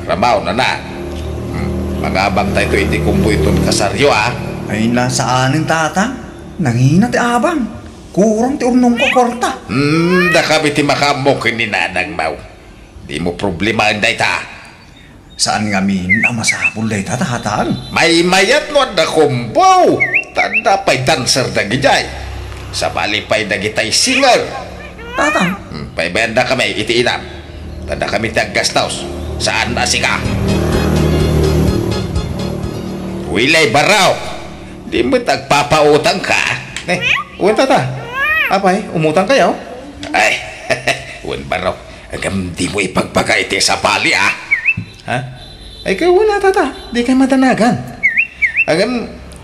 Ramon, anak. Hmm, mangabangtayto iti kumboyton kasaryo, a. Ay, saanen, Tatang. Nangina ti abang. Kurang ti urnongko a kuarta. Hmm, dakami ti makaammo ken ni nanangmo. Dimo problemaen dayta. Saan ngamin a masapul dayta, Tatang? Maymayat no adda kumbo. Ta adda pay dancer dagidiay. Sabali pay dagitay singer. Tatang. Hmm, paybayan dakami iti inam. Ta dakami ti aggastos. Saan a sika. Wilay Barok. Di met agpapautangka. Eh, wen, Tata. Apay, umutangkayo? Ay, wen, Barok. Ngem dimo ipagbaga iti sabali, a. Ha? Ay, kay wala, Tata. Dikay madanagan. Ngem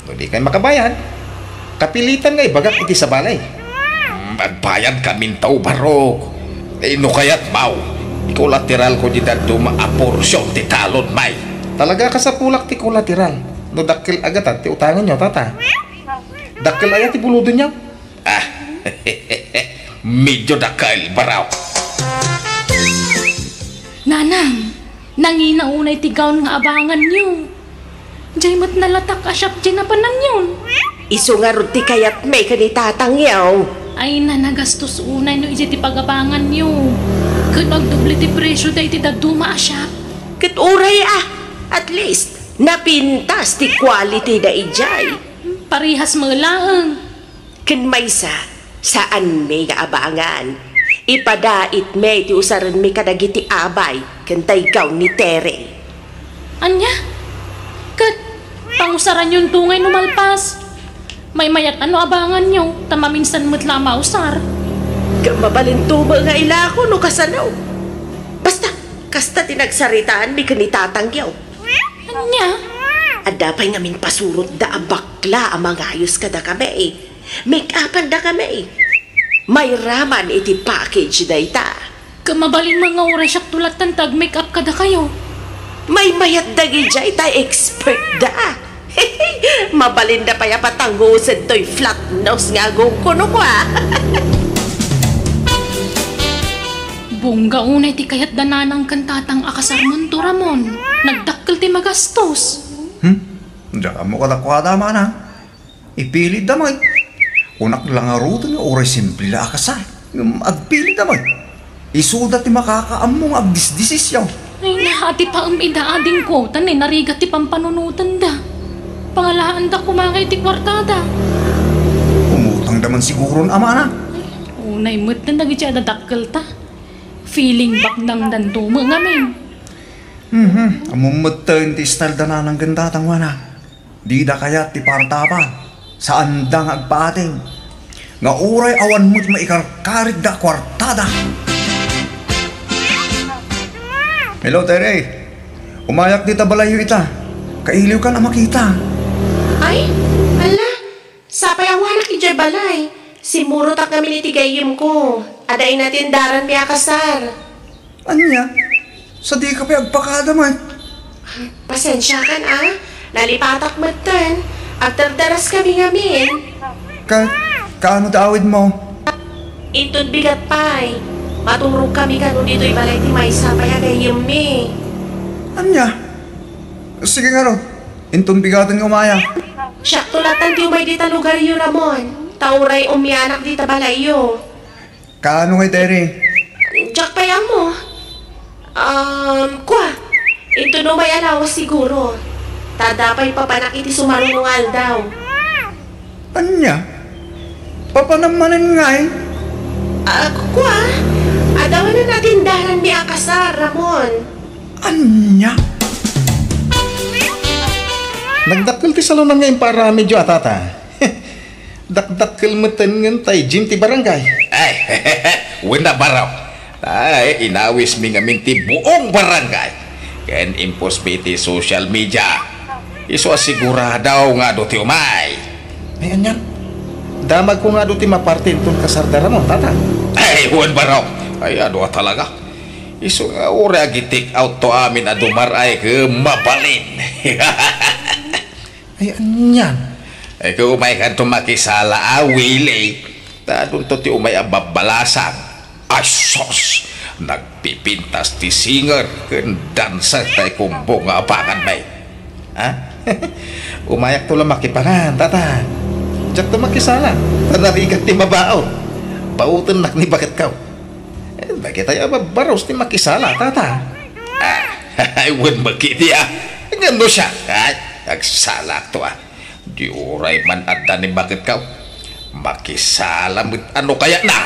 no dikay makabayad, kapilitan nga ibagak iti sabali. Hmm, agbayadkaminto, Barok. Eh, no kayatmo, ikolateralko ti dadduma a porsion ti talonmi. Talaga a kasapulak ti kolateral. No dakkel a gatad ti utanganyo, Tata. Dakkel aya ti bulodonyo? Ah, medyo dakkel, Barok. Nanang, nangina unay ti gown nga abanganyo. Diay met nalatak a shop diay napananyon. Isu ngarud ti kayatmi ken ni Tatangyo. Ay, nagastos unay no idiay ti pagabanganyo. Ket agdoble ti presio daydi dadduma a shop. Ket uray a, at least, napintas ti quality daydiay. Parehas met laeng. Ken maysa, saanmi nga abangan. Ipadaitmi ti usarenmi kadagiti abay ken daydi gown ni Tere. Ania? Ket pangusaranyonto ngay no malpas? Maymayat a no abanganyo, ta maminsan met la a mausar. Ket mabalinto met nga ilako no kasano. Basta, kasta ti nagsaritaanmi ken ni Tatangyo. Ania? Adda pay ngamin pasurotda a bakla a mangayos kadakami. Make-upandakami. Mairaman iti package dayta. Ket mabalin met nga uray siakto latta ti ag-make-up kadakayo. Maymayat dagidiay ta expertda. Mabalinda pay a patangosen toy flat nose nga agungko no kua. Bungga unay ti kayatda nanang ken tatang a kasarmonto, Ramon. Nagdakkel ti magastos. Hmm? Diak ammo kadakuada, manang. Ipilitda met. Kunak la ngaruden nga uray simple la a kasar. Ngem agpilitda met. Isuda ti makakaammo nga agdisdesisyon. Ay, naatipaem ida, adingko, ta ni narigat ti pampanunotenda. Pangalaanda koma ngay ti kuartada. Umutangda man siguron, amana. Unay met dagiti adda dakkelta. Feeling baknangdanto met ngamin. Mhm, ammom metten ti style da nanang ken tatang, wana. Dida kayat ti partapa. Saanda nga agpaatim. nga uray awan met maikarkaritda a kuartada. Hello, Tere. Umayak dita balayyo ita. Kailiwkan a makita. Ay, ala, sapay awanak idiay balay. Simmurotak ngamin iti gayyemko. Adda inatendaranmi a kasar. Ania? Sadika pay agpakada met? Pasensiakan a. Nalipatak metten. Agdardaras kami ngamin. Ka-, kaano ti awidmo? Inton bigat pay, maturog kami kano ditoy balay ti maysa pay a gayyemmi. Ania? Sige ngarud, inton bigaten nga umayak. Siakto latta ti umay dita lugaryo, Ramon. Ta uray umianak dita balayyo. Kaano ngay, Terry? Diak pay ammo. Um, kua, inton umay a lawas siguro. Ta adda pay papanak iti sumaruno nga aldaw. Ania? Papanam manen ngay? Ah, kua, adda manen natendaranmi a kasar, Ramon. Ania? Nagdakkel ti salonan nga impaaramidyo a, tata. Dakdakkel metten ngen tay gym ti barangay. Ay, wen a, Barok. Ay, inawismi ngamin ti buong barangay. Ken imposmi iti social media. Isu a sigurado nga adu ti umay. Ay, anian? Damagko nga adu ti maparte inton kasarda, Ramon, tata. Ay, wen, Barok. Ay, adu a talaga. Isu nga uray agi-take out to amin a dumar-ay ket mabalin. Ay, anian? Ay, ket umaykanto makisala a, Willie. Ta adunto ti umay a babbalasang. Ay, sus! Nagpipintas ti singer ken dancer tay combo nga apangan, may. Ha? Umayakto la makipangan, tata. Diakto makisala. Ta narigat ti mabaon. Baotennak ni baketko. Eh, dagitay a babbarus ti makisala, tata. Ah, ay, wen met ketdi a. Ngem no siak, ay, agsalakto a. Di uray man adda ni baketko. Makisala met a no kayatna.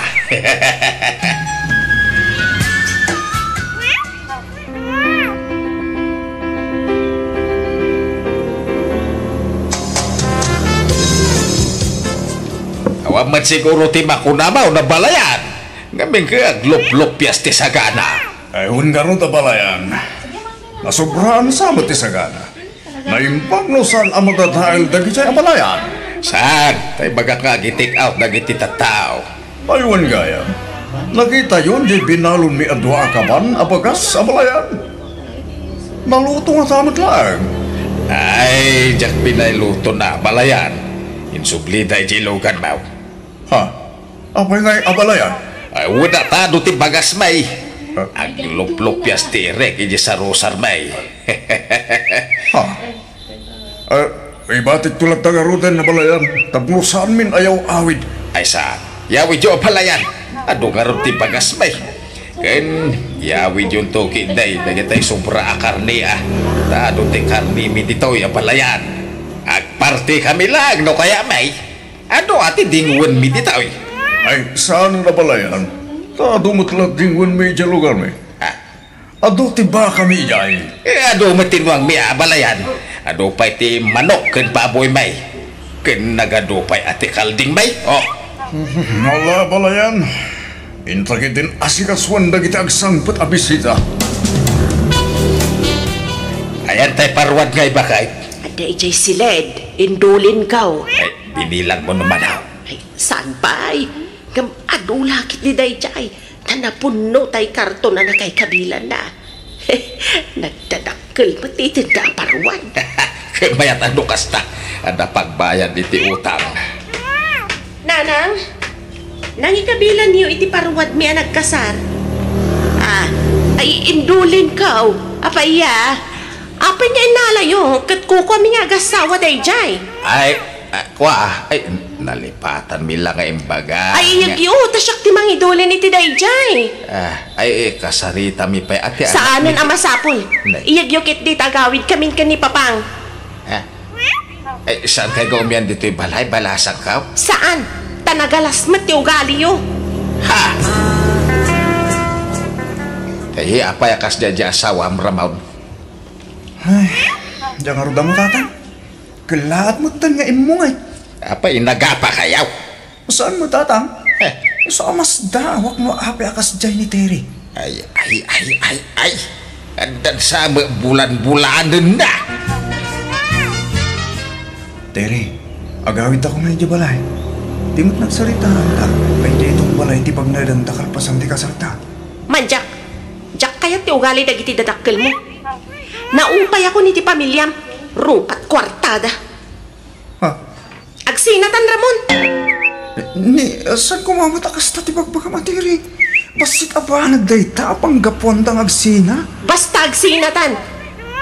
Awan met siguro ti makunam a no, Balayan. Ngamin ket agluplupias ti sagana. Ay, wen ngarud a, Balayan. Nasobraan sa met ti sagana. Naimbag no saan a madadael dagiti a, Balayan. Saan? Tay bagak nga agi-take out dagiti tattao. Ay, wen gayam. Nakitayon diay binalonmi a dua a kaban a bagas a, Balayan. Naluto ngata met laeng. Ay, diak pay nailutona, Balayan. Insublida idiay luganmo. Ha? Apay ngay a, Balayan? Ay, wen a, ta adu ti bagasmi. Ha? Agluplupias ti irek idiay sarusarmi. Ha? Eh, ibatikto latta ngaruden a, Balayan, tapno saanmin a yaw-awid. Ay, saan? Yawidyo a, Balayan. Adu ngarud ti bagasmi. Ken yawidyonto ketdi dagitay sobra a karne a. Ta adu ti karnemi ditoy a, Balayan. Agpartikami laeng no kayatmi. Adu a ti dingwenmi ditoy. Ay, saan a, Balayan. Ta adu met la dingwenmi idiay lugarmi. Ah. Adu ti bakami idiay. Eh, adu met ti nuangmi a, Balayan. Adu pay ti manok ken baboymi. Ken nagadu pay a ti kaldingmi. Oh. Ala, Balayan. Inta ketdin asikasuan dagiti agsangpet a bisita. Ayan tay paruad nga ibakay. Adda idiay siled, indulinko. Ay, binilangmo no man a. Ay, saan pay? Ngem adu la ketdi daydiay. Ta napunno tay karton a nakaikabilanna. Nagdadakkel met ti tenda a paruad. Ket mayat a no kasta, adda pagbayad iti utang. Nanang, nangikabilanyo iti paruadmi a nagkasar? Ah, ay, indulinko. Apay a? Apay nga innalayo ket kukuami nga agassawa daydiay? Ay, ah, kua, ay, nalipatanmi la nga imbaga. Ay, iyegyo, ta siak ti mangidulin iti daydiay. Ah, ay, eh, kasaritami pay a ti anak. Saanen a masapul. Nay. Iyegyo ketdi ta agawidkamin ken ni Papang. Ah. Ay, saan kay nga umian ditoy balay? Balasangko? Saan? Ta nagalas met ti ugaliyo. Ha! Ay, apay a kasdiay a asawam, Ramon? Ay, diak ngarud ammo, tata. Kellaat metten nga immungay. Apay, nagapakayo? Saan mo, Tatang? Eh. Isu a masdaawak no apay a kasdiay ni Terry. Ay, ay, ay, ay, ay. Addan sa met bulan-bulanenna. Terry, agawidta koma idiay balay. Di met nagsaritaanta, pay daytoy balay ti pagnaedanta kalpasan ti kasarta. Mandiak, diak kayat ti ugali dagiti dadakkelmo. Naupayak iti pamiliam, rupat kuartada. Ha? Agsinatan, Ramon! Ni, saan koma met a kasta ti bagbagam a Terry? Bassit a banag dayta a panggapuanda nga agsina? Basta agsinatan!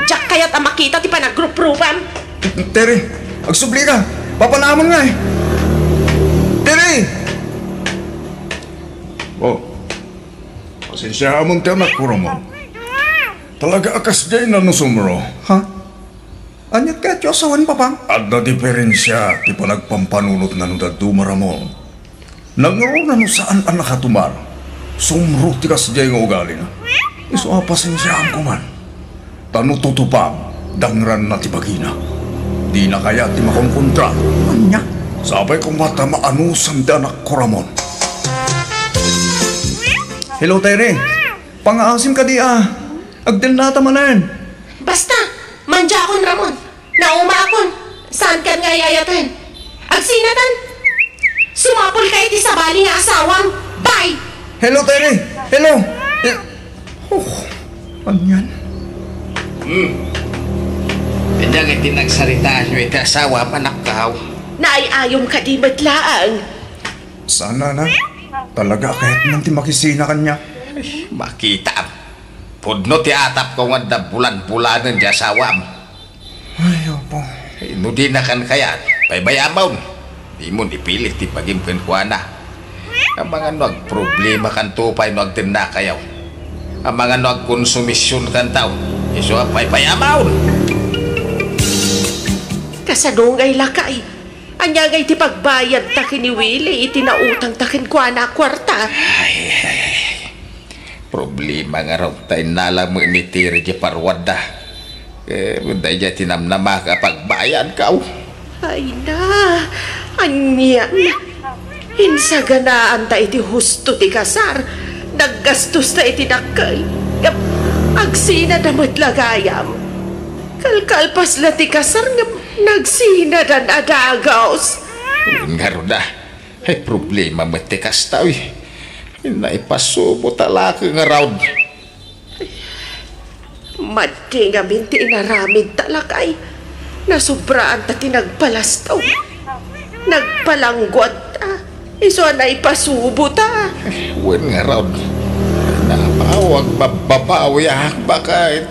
Diak kayat a makita ti panagruprupam. Terry, agsublika! Papanaamon ngay! Terry! Oh, pasensiaamon ti anakko, Ramon. Talaga a kasdiay na no sumro. Ha? Aniat kayatyo a sawen, Papa? Adda diperensia ti panagpampanunotna no dadduma, Ramon. Nangruna no saan a nakatumar, sumro ti kasdiay nga ugalina. Isu a pasensiaam koman. Ta no tutupam, dangranna ti bagina. Dina kayat ti makonkontra. Ania? Sapay koma ta maanusam ti anakko, Ramon. Hello, Terry. Pangaasim kadi a. Agdennata manen. Basta, mandiakon, Ramon. Naumaakon. Saankan nga ay-ayaten. Agsinatan. Sumapulka iti sabali nga asawam. Bye! Hello, Terry. Hello. Eh, oh, anian? Hmm. Ania ngay ti nagsaritaanyo iti asawam, anakko? Naay-ayom kadi met laeng. Saan, Nana? Talaga a kayatnan ti makisina kaniak? Makitaam. Pudno ti atapko nga adda bulan-bulanen ti asawam. Ay, Apo. Eh, no dinakan kayat, baybay-amon. Dimon ipilit ti bagim kenkuana. Amangan no agproblemakanto pay no agdennakayo. Amangan no agkonsumisionkanto. Isu a baybay-amon. Kasano ngay, lakay? Ania ngay ti pagbayadta ken ni Willie iti nautangta kenkuana a kuarta? Ay, ay, ay. Problema ngarud ta innala met ni Terry diay paruarda. Eh, daydiay ti namnamaka a pagbayadko. Ay na, anian? Insaganaanta iti husto ti kasar. Naggastosta iti dakkel. Ngem agsinada met la gayam. Kalkalpas la ti kasar ngem nagsinadan a dagus. Wen ngarud a. Ay, problema met ti kasta, uy. Naipasubo ta la ngarud. Madi ngamin ti inaramidta, lakay. Nasobraanta ti nagpalastog. Nagpalangguatta. Isu a naipasubota. Wen ngarud. Napaw, agbabbabawiak, baket.